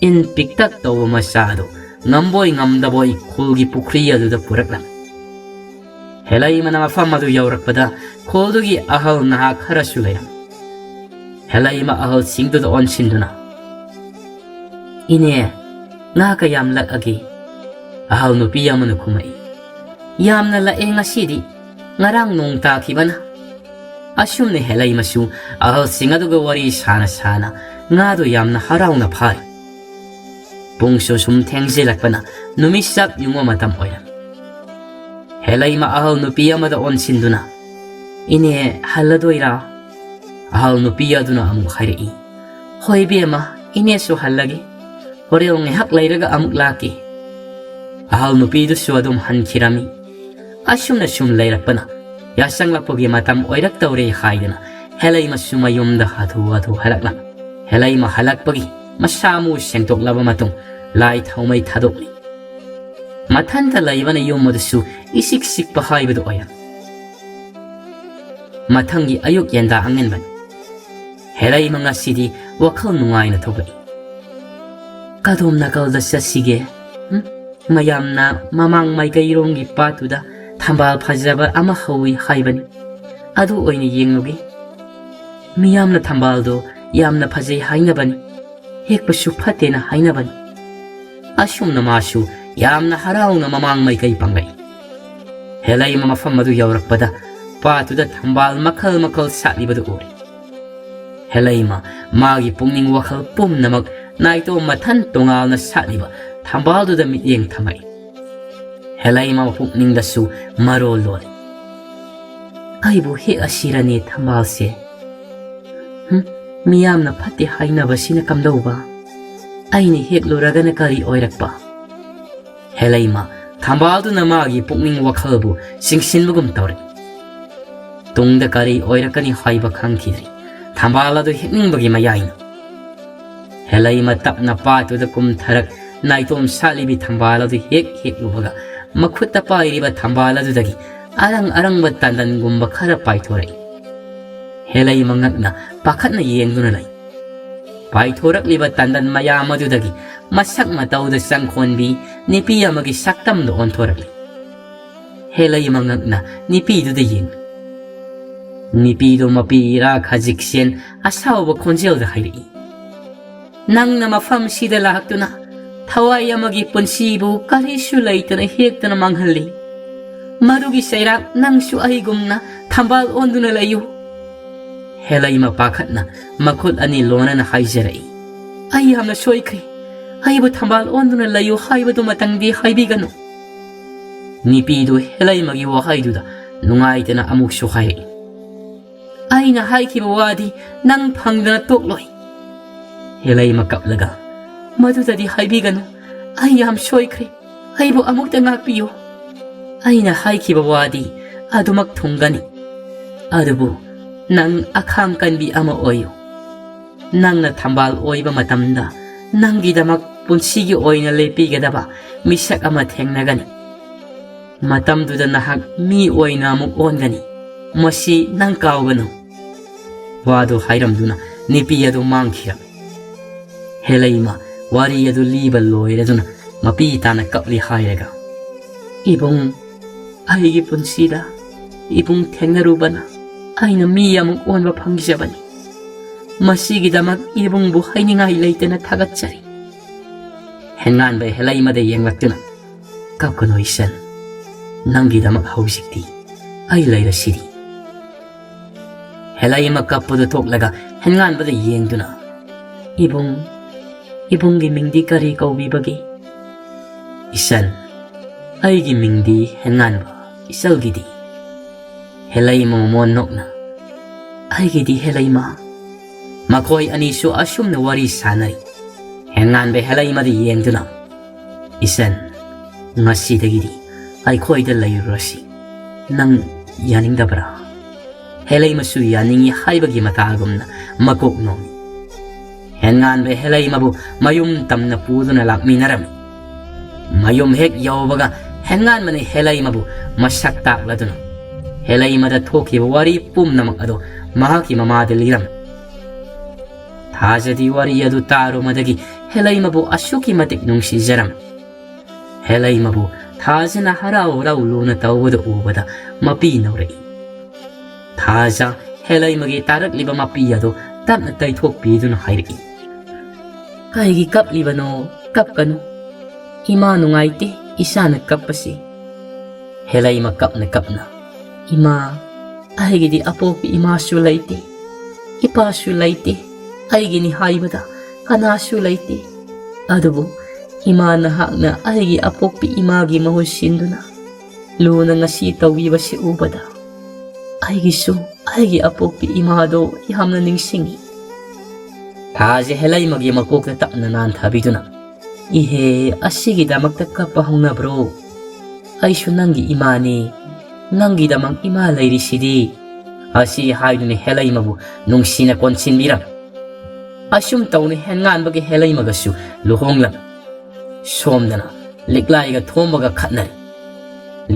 ꯏꯟ ꯄꯤꯛꯇꯛ ꯇꯧꯕ ꯃꯆꯥ ꯑꯗꯨ ꯉꯝꯕꯣꯏ ꯉꯝꯗꯕꯣꯏ ꯈꯨꯜꯒꯤ ꯄꯨꯈ꯭ꯔꯤ ꯑꯗꯨꯗ ꯄꯨꯔꯛꯂꯝꯃꯤ꯫ ꯍꯦꯂꯩꯃꯅ ꯃꯐꯝ ꯑꯗꯨ ꯌꯧꯔꯛꯄꯗ ꯈꯨꯜꯗꯨꯒꯤ ꯑꯍꯜ ꯅꯍꯥ ꯈꯔꯁꯨ ꯂꯩꯔꯝꯃꯤ꯫ ꯍꯦꯂꯩꯃ ꯑꯍꯜꯁꯤꯡꯗꯨꯗ ꯑꯣꯟꯁꯤꯟꯗꯨꯅ, "ꯏꯅꯦ, ꯉꯥ ꯀꯌꯥꯝ ꯂꯛꯑꯒꯦ?" ꯑꯍꯜ ꯅꯨꯄꯤ ꯑꯃꯅ ꯈꯨꯝꯃꯛꯏ, "ꯌꯥꯝꯅ ꯂꯛꯑꯦ ꯉꯁꯤꯗꯤ, ꯉꯔꯥꯡ ꯅꯣꯡ ꯇꯥꯈꯤꯕꯅ꯫" ꯑꯁꯨꯝꯅ ꯍꯦꯂꯩꯃꯁꯨ ꯑꯍꯜꯁꯤꯡ ꯑꯗꯨꯒ ꯋꯥꯔꯤ ꯁꯥꯅ ꯁꯥꯅ ꯉꯥꯗꯨ ꯌꯥꯝꯅ ꯍꯔꯥꯎꯅ ꯐꯥꯔꯤ꯫ ꯄꯨꯡꯁꯨ ꯁꯨꯝ ꯊꯦꯡꯖꯤꯜꯂꯛꯄꯅ ꯅꯨꯃꯤꯠ ꯆꯞ ꯌꯨꯡꯕ ꯃꯇꯝ ꯑꯣꯏꯔꯝꯃꯤ꯫ ꯍꯦꯂꯩꯃ ꯑꯍꯜ ꯅꯨꯄꯤ ꯑꯃꯗ ꯑꯣꯟꯁꯤꯟꯗꯨꯅ, "ꯏꯅꯦ, ꯍꯜꯂꯗꯣꯏꯔꯥ?" ꯑꯍꯜ ꯅꯨꯄꯤ ꯑꯗꯨꯅ ꯑꯃꯨꯛ ꯍꯥꯏꯔꯛꯏ, "ꯍꯣꯏ ꯏꯕꯦꯝꯃ, ꯏꯅꯦꯁꯨ ꯍꯜꯂꯒꯦ꯫ ꯍꯣꯔꯦꯟ ꯉꯥꯏꯍꯥꯛ ꯂꯩꯔꯒ ꯑꯃꯨꯛ ꯂꯥꯛꯀꯦ꯫" ꯑꯍꯜ ꯅꯨꯄꯤꯗꯨꯁꯨ ꯑꯗꯨꯝ ꯍꯟꯈꯤꯔꯝꯃꯤ꯫ ꯑꯁꯨꯝꯅ ꯁꯨꯝ ꯂꯩꯔꯛꯄꯅ ꯌꯥꯆꯪꯂꯛꯄꯒꯤ ꯃꯇꯝ ꯑꯣꯏꯔꯛꯇꯧꯔꯦ ꯍꯥꯏꯗꯨꯅ ꯍꯦꯂꯩꯃꯁꯨ ꯃꯌꯨꯝꯗ ꯍꯥꯊꯨ ꯍꯥꯊꯨ ꯍꯜꯂꯛꯂꯝꯃꯤ꯫ ꯍꯦꯂꯩꯃ ꯍꯜꯂꯛꯄꯒꯤ ꯃꯁꯥ ꯃꯎ ꯁꯦꯡꯗꯣꯛꯂꯕ ꯃꯇꯨꯡ ꯂꯥꯏ ꯊꯥꯎꯃꯩ ꯊꯥꯗꯣꯛꯂꯤ꯫ ꯃꯊꯟꯇ ꯂꯩꯕꯅ ꯌꯨꯝ ꯑꯗꯨꯁꯨ ꯏꯆꯤꯛ ꯆꯤꯛꯄ ꯍꯥꯏꯕꯗꯨ ꯑꯣꯏꯔꯝꯃꯤ꯫ ꯃꯊꯪꯒꯤ ꯑꯌꯨꯛ ꯌꯦꯟꯗꯥ ꯑꯉꯟꯕꯅꯤ꯫ ꯍꯦꯂꯩꯃ ꯉꯁꯤꯗꯤ ꯋꯥꯈꯜ ꯅꯨꯡꯉꯥꯏꯅ ꯊꯣꯛꯂꯛꯏ꯫ "ꯀꯗꯣꯝ ꯅꯥꯀꯜꯗ ꯆꯠꯁꯤꯒꯦ? ꯎꯝ? ꯃꯌꯥꯝꯅ ꯃꯃꯥꯡ ꯃꯥꯏꯀꯩꯔꯣꯝꯒꯤ ꯄꯥꯠꯇꯨꯗ ꯊꯝꯕꯥꯜ ꯐꯖꯕ ꯑꯃ ꯍꯧꯏ ꯍꯥꯏꯕꯅꯤ꯫ ꯑꯗꯨ ꯑꯣꯏꯅ ꯌꯦꯡꯂꯨꯒꯦ꯫ ꯃꯤꯌꯥꯝꯅ ꯊꯝꯕꯥꯜꯗꯣ ꯌꯥꯝꯅ ꯐꯖꯩ ꯍꯥꯏꯅꯕꯅꯤ꯫ ꯍꯦꯛꯄꯁꯨ ꯐꯠꯇꯦꯅ ꯍꯥꯏꯅꯕꯅꯤ꯫" ꯑꯁꯨꯝꯅ ꯃꯥꯁꯨ ꯌꯥꯝꯅ ꯍꯔꯥꯎꯅ ꯃꯃꯥꯡ ꯃꯥꯏꯀꯩ ꯄꯥꯡꯂꯛꯏ꯫ ꯍꯦꯂꯩꯃ ꯃꯐꯝ ꯑꯗꯨ ꯌꯧꯔꯛꯄꯗ ꯄꯥꯠꯇꯨꯗ ꯊꯝꯕꯥꯜ ꯃꯈꯜ ꯃꯈꯜ ꯁꯥꯠꯂꯤꯕꯗꯨ ꯎꯔꯦ꯫ ꯍꯦꯂꯩꯃ ꯃꯥꯒꯤ ꯄꯨꯛꯅꯤꯡ ꯋꯥꯈꯜ ꯄꯨꯝꯅꯃꯛ ꯅꯥꯏꯇꯣꯝ ꯃꯊꯟ ꯇꯣꯉꯥꯟꯅ ꯁꯥꯠꯂꯤꯕ ꯊꯝꯕꯥꯜꯗꯨꯗ ꯃꯤꯠꯌꯦꯡ ꯊꯝꯃꯛꯏ꯫ ꯍꯦꯂꯩꯃ ꯄꯨꯛꯅꯤꯡꯗꯁꯨ ꯃꯔꯣꯜ ꯂꯣꯜꯂꯤ꯫ "ꯑꯩꯕꯨ ꯍꯦꯛ ꯑꯁꯤꯔꯅꯦ ꯊꯝꯕꯥꯜꯁꯦ? ꯍꯨꯝ, ꯃꯤꯌꯥꯝꯅ ꯐꯠꯇꯦ ꯍꯥꯏꯅꯕꯁꯤꯅ ꯀꯝꯗꯧꯕ? ꯑꯩꯅ ꯍꯦꯛꯂꯨꯔꯒꯅ ꯀꯔꯤ ꯑꯣꯏꯔꯛꯄ?" ꯍꯦꯂꯩꯃ ꯊꯝꯕꯥꯜꯗꯨꯅ ꯃꯥꯒꯤ ꯄꯨꯛꯅꯤꯡ ꯋꯥꯈꯜꯕꯨ ꯆꯤꯡꯁꯤꯟꯕꯒꯨꯝ ꯇꯧꯔꯦ꯫ ꯇꯨꯡꯗ ꯀꯔꯤ ꯑꯣꯏꯔꯛꯀꯅꯤ ꯍꯥꯏꯕ ꯈꯪꯈꯤꯗ꯭ꯔꯦ꯫ ꯊꯝꯕꯥꯜ ꯑꯗꯨ ꯍꯦꯛꯅꯤꯡꯕꯒꯤ ꯃꯌꯥꯏꯅ꯫ ꯍꯦꯂꯩꯃ ꯇꯞꯅ ꯄꯥꯠꯇꯨꯗ ꯀꯨꯝꯊꯔꯛ, ꯅꯥꯏꯇꯣꯝ ꯁꯥꯠꯂꯤꯕꯤ ꯊꯝꯕꯥꯜ ꯑꯗꯨ ꯍꯦꯛ ꯍꯦꯛꯂꯨꯕꯒ, ꯃꯈꯨꯠꯇ ꯄꯥꯏꯔꯤꯕ ꯊꯝꯕꯥꯜ ꯑꯗꯨꯗꯒꯤ ꯑꯔꯪ ꯑꯔꯪꯕ ꯇꯟꯗꯟꯒꯨꯝꯕ ꯈꯔ ꯄꯥꯏꯊꯣꯔꯛꯏ꯫ ꯍꯦꯂꯩꯃ ꯉꯛꯅ ꯄꯥꯈꯠꯅ ꯌꯦꯡꯗꯨꯅ ꯂꯩ꯫ ꯄꯥꯏꯊꯣꯔꯛꯂꯤꯕ ꯇꯟꯗꯟ ꯃꯌꯥꯝ ꯑꯗꯨꯗꯒꯤ ꯃꯁꯛ ꯃꯇꯧꯗ ꯆꯪꯈꯣꯟꯕꯤ ꯅꯨꯄꯤ ꯑꯃꯒꯤ ꯁꯛꯇꯝꯗ ꯑꯣꯟꯊꯣꯔꯛꯂꯤ꯫ ꯍꯦꯂꯩꯃ ꯉꯛꯅ ꯅꯨꯄꯤꯗꯨꯗ ꯌꯦꯡꯂꯤ꯫ ꯅꯨꯄꯤꯗꯨ ꯃꯄꯤ ꯏꯔꯥ ꯈꯖꯤꯛꯁꯦꯟ ꯑꯁꯥꯎꯕ ꯈꯣꯟꯖꯦꯜꯗ ꯍꯥꯏꯔꯛꯏ, "ꯅꯪꯅ ꯃꯐꯝꯁꯤꯗ ꯂꯥꯛꯇꯨꯅ ꯊꯋꯥꯏ ꯑꯃꯒꯤ ꯄꯨꯟꯁꯤꯕꯨ ꯀꯔꯤꯁꯨ ꯂꯩꯇꯅ ꯍꯦꯛꯇꯅ ꯃꯥꯡꯍꯜꯂꯤ꯫ ꯃꯗꯨꯒꯤ ꯆꯩꯔꯥꯛ ꯅꯪꯁꯨ ꯑꯩꯒꯨꯝꯅ ꯊꯝꯕꯥꯜ ꯑꯣꯟꯗꯨꯅ ꯂꯩꯌꯨ꯫" ꯍꯦꯂꯩꯃ ꯄꯥꯈꯠꯅ ꯃꯈꯨꯠ ꯑꯅꯤ ꯂꯣꯟꯅꯅ ꯍꯥꯏꯖꯔꯛꯏ, "ꯑꯩ ꯌꯥꯝꯅ ꯁꯣꯏꯈ꯭ꯔꯦ꯫ ꯑꯩꯕꯨ ꯊꯝꯕꯥꯜ ꯑꯣꯟꯗꯨꯅ ꯂꯩꯌꯨ ꯍꯥꯏꯕꯗꯨꯃꯇꯪꯗꯤ ꯍꯥꯏꯕꯤꯒꯅꯨ꯫" ꯅꯨꯄꯤꯗꯨ ꯍꯦꯂꯩꯃꯒꯤ ꯋꯥꯍꯩꯗꯨꯗ ꯅꯨꯡꯉꯥꯏꯇꯅ ꯑꯃꯨꯛꯁꯨ ꯍꯥꯏꯔꯛꯏ, "ꯑꯩꯅ ꯍꯥꯏꯈꯤꯕ ꯋꯥꯗꯤ ꯅꯪ ꯐꯪꯗꯅ ꯇꯣꯛꯂꯣꯏ꯫" ꯍꯦꯂꯩꯃ ꯀꯞꯂꯒ, "ꯃꯗꯨꯗꯗꯤ ꯍꯥꯏꯕꯤꯒꯅꯨ꯫ ꯑꯩ ꯌꯥꯝ ꯁꯣꯏꯈ꯭ꯔꯦ꯫ ꯑꯩꯕꯨ ꯑꯃꯨꯛꯇ ꯉꯥꯛꯄꯤꯌꯨ꯫ ꯑꯩꯅ ꯍꯥꯏꯈꯤꯕ ꯋꯥꯗꯤ ꯑꯗꯨꯃꯛ ꯊꯨꯡꯒꯅꯤ꯫ ꯑꯗꯨꯕꯨ ꯅꯪ ꯑꯈꯥꯡ ꯀꯟꯕꯤ ꯑꯃ ꯑꯣꯏꯌꯨ꯫ ꯅꯪꯅ ꯊꯝꯕꯥꯜ ꯑꯣꯏꯕ ꯃꯇꯝꯗ ꯅꯪꯒꯤꯗꯃꯛ ꯄꯨꯟꯁꯤꯒꯤ ꯑꯣꯏꯅ ꯂꯦꯞꯄꯤꯒꯗꯕ ꯃꯤꯁꯛ ꯑꯃ ꯊꯦꯡꯅꯒꯅꯤ꯫ ꯃꯇꯝꯗꯨꯗ ꯅꯍꯥꯛ ꯃꯤ ꯑꯣꯏꯅ ꯑꯃꯨꯛ ꯑꯣꯟꯒꯅꯤ꯫ ꯃꯁꯤ ꯅꯪ ꯀꯥꯎꯒꯅꯨ꯫" ꯋꯥꯗꯨ ꯍꯥꯏꯔꯝꯗꯨꯅ ꯅꯨꯄꯤ ꯑꯗꯨ ꯃꯥꯡꯈꯤꯔꯝꯃꯤ꯫ ꯍꯦꯂꯩꯃ ꯋꯥꯔꯤ ꯑꯗꯨ ꯂꯤꯕ ꯂꯣꯏꯔꯗꯨꯅ ꯃꯄꯤ ꯇꯥꯅ ꯀꯞꯂꯤ ꯍꯥꯏꯔꯒ, "ꯏꯕꯨꯡ, ꯑꯩꯒꯤ ꯄꯨꯟꯁꯤꯗ ꯏꯕꯨꯡ ꯊꯦꯡꯅꯔꯨꯕꯅ ꯑꯩꯅ ꯃꯤ ꯑꯃꯨꯛ ꯑꯣꯟꯕ ꯐꯪꯖꯕꯅꯤ꯫ ꯃꯁꯤꯒꯤꯗꯃꯛ ꯏꯕꯨꯡꯕꯨ ꯍꯥꯏꯅꯤꯡꯉꯥꯏ ꯂꯩꯇꯅ ꯊꯥꯒꯠꯆꯔꯤ꯫" ꯍꯦꯟꯉꯥꯟꯕ ꯍꯦꯂꯩꯃꯗ ꯌꯦꯡꯂꯛꯇꯨꯅ, "ꯀꯞꯀꯅꯨ ꯏꯆꯟ, ꯅꯪꯒꯤꯗꯃꯛ ꯍꯧꯖꯤꯛꯇꯤ ꯑꯩ ꯂꯩꯔꯁꯤꯗꯤ꯫" ꯍꯦꯂꯩꯃ ꯀꯞꯄꯗꯨ ꯊꯣꯛꯂꯒ ꯍꯦꯟꯉꯥꯟꯕꯗ ꯌꯦꯡꯗꯨꯅ, "ꯏꯕꯨꯡ, ꯏꯕꯨꯡꯒꯤ ꯃꯤꯡꯗꯤ ꯀꯔꯤ ꯀꯧꯕꯤꯕꯒꯦ?" "ꯏꯆꯟ, ꯑꯩꯒꯤ ꯃꯤꯡꯗꯤ ꯍꯦꯟꯉꯥꯟꯕ, ꯏꯆꯜꯒꯤꯗꯤ?" ꯍꯦꯂꯩꯃ ꯃꯃꯣꯟ ꯅꯣꯛꯅ, "ꯑꯩꯒꯤꯗꯤ ꯍꯦꯂꯩꯃ꯫" ꯃꯈꯣꯏ ꯑꯅꯤꯁꯨ ꯑꯁꯨꯝꯅ ꯋꯥꯔꯤ ꯁꯥꯟꯅꯔꯤ꯫ ꯍꯦꯟꯉꯥꯟꯕ ꯍꯦꯂꯩꯃꯗ ꯌꯦꯡꯗꯨꯅ, "ꯏꯆꯟ, "ꯉꯁꯤꯗꯒꯤꯗꯤ ꯑꯩꯈꯣꯏꯗ ꯂꯩꯔꯨꯔꯁꯤ꯫ ꯅꯪ ꯌꯥꯅꯤꯡꯗꯕ꯭ꯔꯥ?" ꯍꯦꯂꯩꯃꯁꯨ ꯌꯥꯅꯤꯡꯏ ꯍꯥꯏꯕꯒꯤ ꯃꯇꯥꯒꯨꯝꯅ ꯃꯀꯣꯛ ꯅꯣꯝꯃꯤ꯫ ꯍꯦꯟꯉꯥꯟꯕ ꯍꯦꯂꯩꯃꯕꯨ ꯃꯌꯨꯝ ꯇꯝꯅ ꯄꯨꯗꯨꯅ ꯂꯥꯛꯃꯤꯟꯅꯔꯝꯃꯤ꯫ ꯃꯌꯨꯝ ꯍꯦꯛ ꯌꯧꯕꯒ ꯍꯦꯟꯉꯥꯟꯕꯅ ꯍꯦꯂꯩꯃꯕꯨ ꯃꯁꯛ ꯇꯥꯛꯂꯗꯨꯅ ꯍꯦꯂꯩꯃꯗ ꯊꯣꯛꯈꯤꯕ ꯋꯥꯔꯤ ꯄꯨꯝꯅꯃꯛ ꯑꯗꯨ ꯃꯍꯥꯛꯀꯤ ꯃꯃꯥꯗ ꯂꯤꯔꯝꯃꯤ꯫ ꯊꯥꯖꯗꯤ ꯋꯥꯔꯤ ꯑꯗꯨ ꯇꯥꯔꯨꯃꯗꯒꯤ ꯍꯦꯂꯩꯃꯕꯨ ꯑꯁꯨꯛꯀꯤ ꯃꯇꯤꯛ ꯅꯨꯡꯁꯤꯖꯔꯝꯃꯤ꯫ ꯍꯦꯂꯩꯃꯕꯨ ꯊꯥꯖꯅ ꯍꯔꯥꯎ ꯍꯔꯥꯎ ꯂꯨꯅ ꯇꯧꯕꯗꯨ ꯎꯕꯗ ꯃꯄꯤ ꯅꯧꯔꯛꯏ꯫ ꯊꯥꯖ ꯍꯦꯂꯩꯃꯒꯤ ꯇꯥꯔꯛꯂꯤꯕ ꯃꯄꯤ ꯑꯗꯨ ꯇꯞꯅ ꯇꯩꯊꯣꯛꯄꯤꯗꯨꯅ ꯍꯥꯏꯔꯛꯏ, "ꯀꯩꯒꯤ ꯀꯞꯂꯤꯕꯅꯣ? ꯀꯞꯀꯅꯨ꯫ ꯏꯃꯥ ꯅꯨꯡꯉꯥꯏꯇꯦ ꯏꯆꯥꯅ ꯀꯞꯄꯁꯤ꯫" ꯍꯦꯂꯩꯃ ꯀꯞꯅ ꯀꯞꯅ, "ꯏꯃꯥ, ꯑꯩꯒꯤꯗꯤ ꯑꯄꯣꯛꯄꯤ ꯏꯃꯥꯁꯨ ꯂꯩꯇꯦ, ꯏꯄꯥꯁꯨ ꯂꯩꯇꯦ, ꯑꯩꯒꯤꯅꯤ ꯍꯥꯏꯕꯗ ꯀꯅꯥꯁꯨ ꯂꯩꯇꯦ꯫ ꯑꯗꯨꯕꯨ ꯏꯃꯥ ꯅꯍꯥꯛꯅ ꯑꯩꯒꯤ ꯑꯄꯣꯛꯄꯤ ꯏꯃꯥꯒꯤ ꯃꯍꯨꯠ ꯁꯤꯟꯗꯨꯅ ꯂꯨꯅ ꯉꯁꯤ ꯇꯧꯕꯤꯕꯁꯤ ꯎꯕꯗ ꯑꯩꯒꯤꯁꯨ ꯑꯩꯒꯤ ꯑꯄꯣꯛꯄꯤ ꯏꯃꯥꯗꯣ ꯌꯥꯝꯅ ꯅꯤꯡꯁꯤꯡꯏ꯫" ꯊꯥꯖ ꯍꯦꯂꯩꯃꯒꯤ ꯃꯀꯣꯛꯇ ꯇꯞꯅ ꯅꯥꯟꯊꯕꯤꯗꯨꯅ, "ꯏꯍꯦ, ꯑꯁꯤꯒꯤꯗꯃꯛꯇ ꯀꯞꯄ ꯍꯧꯅꯕ꯭ꯔꯣ? ꯑꯩꯁꯨ ꯅꯪꯒꯤ ꯏꯃꯥꯅꯤ, ꯅꯪꯒꯤꯗꯃꯛ ꯏꯃꯥ ꯂꯩꯔꯤꯁꯤꯗꯤ꯫" ꯑꯁꯤ ꯍꯥꯏꯗꯨꯅ ꯍꯦꯂꯩꯃꯕꯨ ꯅꯨꯡꯁꯤꯅ ꯀꯣꯟꯁꯤꯟꯕꯤꯔꯝꯃꯤ꯫ ꯑꯁꯨꯝ ꯇꯧꯅ ꯍꯦꯟꯉꯥꯟꯕꯒ ꯍꯦꯂꯩꯃꯒꯁꯨ ꯂꯨꯍꯣꯡꯂꯝꯃꯤ꯫ ꯁꯣꯝꯗꯅ ꯂꯤꯛꯂꯥꯏꯒ ꯊꯣꯝꯕꯒ ꯈꯠꯅꯔꯤ꯫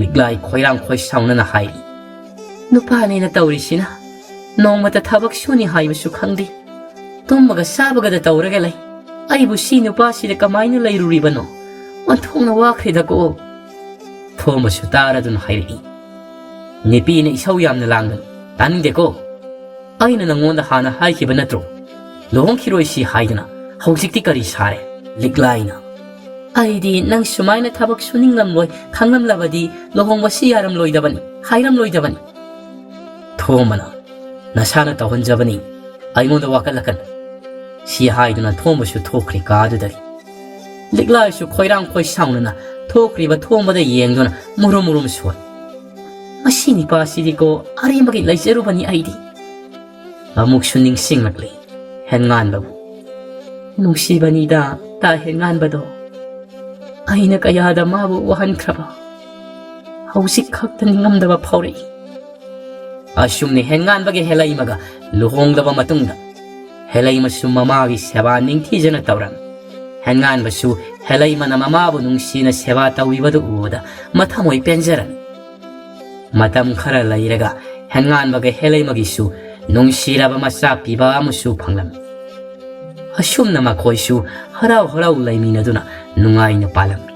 ꯂꯤꯛꯂꯥꯏ ꯈꯣꯏꯔꯥꯡ ꯈꯣꯏ ꯁꯥꯎꯅꯅ ꯍꯥꯏꯔꯤ, "ꯅꯨꯄꯥꯅꯦꯅ ꯇꯧꯔꯤꯁꯤꯅ ꯅꯣꯡꯃꯇ ꯊꯕꯛ ꯁꯨꯅꯤ ꯍꯥꯏꯕꯁꯨ ꯈꯪꯗꯦ, ꯇꯨꯝꯕꯒ ꯆꯥꯕꯒꯗ ꯇꯧꯔꯒ ꯂꯩ꯫ ꯑꯩꯕꯨ ꯁꯤ ꯅꯨꯄꯥꯁꯤꯗ ꯀꯃꯥꯏꯅ ꯂꯩꯔꯨꯔꯤꯕꯅꯣ? ꯑꯣꯟꯊꯣꯛꯅ ꯋꯥꯈ꯭ꯔꯦꯗꯀꯣ꯫" ꯊꯣꯝꯕꯁꯨ ꯇꯥꯔꯗꯨꯅ ꯍꯥꯏꯔꯛꯏ, "ꯅꯨꯄꯤꯅ ꯏꯁꯧ ꯌꯥꯝꯅ ꯂꯥꯡꯒꯅꯨ, ꯇꯥꯅꯤꯡꯗꯦꯀꯣ꯫ ꯑꯩꯅ ꯅꯪꯉꯣꯟꯗ ꯍꯥꯟꯅ ꯍꯥꯏꯈꯤꯕ ꯅꯠꯇ꯭ꯔꯣ, ꯂꯨꯍꯣꯡꯈꯤꯔꯣꯏꯁꯤ ꯍꯥꯏꯗꯅ? ꯍꯧꯖꯤꯛꯇꯤ ꯀꯔꯤ ꯁꯥꯔꯦ?" ꯂꯤꯛꯂꯥꯏꯅ, "ꯑꯩꯗꯤ ꯅꯪ ꯁꯨꯃꯥꯏꯅ ꯊꯕꯛ ꯁꯨꯅꯤꯡꯂꯝꯂꯣꯏ ꯈꯪꯂꯝꯂꯕꯗꯤ ꯂꯨꯍꯣꯡꯕꯁꯤ ꯌꯥꯔꯝꯂꯣꯏꯗꯕꯅꯤ, ꯍꯥꯏꯔꯝꯂꯣꯏꯗꯕꯅꯤ꯫" ꯊꯣꯝꯕꯅ, "ꯅꯁꯥꯅ ꯇꯧꯍꯟꯖꯕꯅꯤ, ꯑꯩꯉꯣꯟꯗ ꯋꯥꯀꯠꯂꯛꯀꯅꯨ꯫" ꯁꯤ ꯍꯥꯏꯗꯨꯅ ꯊꯣꯝꯕꯁꯨ ꯊꯣꯛꯈ꯭ꯔꯦ ꯀꯥꯗꯨꯗꯒꯤ꯫ ꯂꯤꯛꯂꯥꯏꯁꯨ ꯈꯣꯏꯔꯥꯡ ꯈꯣꯏ ꯁꯥꯎꯅꯅ ꯊꯣꯛꯈ꯭ꯔꯤꯕ ꯊꯣꯝꯕꯗ ꯌꯦꯡꯗꯨꯅ ꯃꯨꯔꯨꯝ ꯃꯨꯔꯨꯝ ꯁꯣꯟ꯫ "ꯃꯁꯤ ꯅꯤꯄꯥꯁꯤꯗꯤꯀꯣ ꯑꯔꯦꯝꯕꯒꯤ ꯂꯩꯖꯔꯨꯕꯅꯤ ꯑꯩꯗꯤ꯫" ꯑꯃꯨꯛꯁꯨ ꯅꯤꯡꯁꯤꯡꯂꯛꯂꯤ ꯍꯦꯟꯉꯥꯟꯕꯕꯨ꯫ "ꯅꯨꯡꯁꯤꯕꯅꯤꯗ ꯇꯥ ꯍꯦꯟꯉꯥꯟꯕꯗꯣ꯫ ꯑꯩꯅ ꯀꯌꯥꯗ ꯃꯥꯕꯨ ꯋꯥꯍꯟꯈ꯭ꯔꯕ, ꯍꯧꯖꯤꯛ ꯈꯛꯇ ꯅꯤꯡꯉꯝꯗꯕ ꯐꯥꯎꯔꯛꯏ꯫ ꯑꯁꯨꯝꯅ ꯍꯦꯟꯉꯥꯟꯕꯒ ꯍꯦꯂꯩꯃꯒ ꯂꯨꯍꯣꯡꯂꯕ ꯃꯇꯨꯡꯗ, ꯍꯦꯂꯩꯃꯁꯨ ꯃꯃꯥꯒꯤ ꯁꯦꯕꯥ ꯅꯤꯡꯊꯤꯖꯅ ꯇꯧꯔꯝꯃꯤ꯫ ꯍꯦꯟꯉꯥꯟꯕꯁꯨ ꯍꯦꯂꯩꯃꯅ ꯃꯃꯥꯕꯨ ꯅꯨꯡꯁꯤꯅ ꯁꯦꯕꯥ ꯇꯧꯕꯤꯕꯗꯨ ꯎꯕꯗ ꯃꯊꯃꯣꯏ ꯄꯦꯟꯖꯔꯝꯃꯤ꯫ ꯃꯇꯝ ꯈꯔ ꯂꯩꯔꯒ ꯍꯦꯟꯉꯥꯟꯕꯒ ꯍꯦꯂꯩꯃꯒꯤꯁꯨ ꯅꯨꯡꯁꯤꯔꯕ ꯃꯆꯥ ꯄꯤꯕ ꯑꯃꯁꯨ ꯐꯪꯂꯝꯃꯤ꯫ ꯑꯁꯨꯝꯅ ꯃꯈꯣꯏꯁꯨ ꯍꯔꯥꯎ ꯍꯔꯥꯎ ꯂꯩꯃꯤꯟꯅꯗꯨꯅ ꯅꯨꯡꯉꯥꯏꯅ ꯄꯥꯜꯂꯝꯃꯤ꯫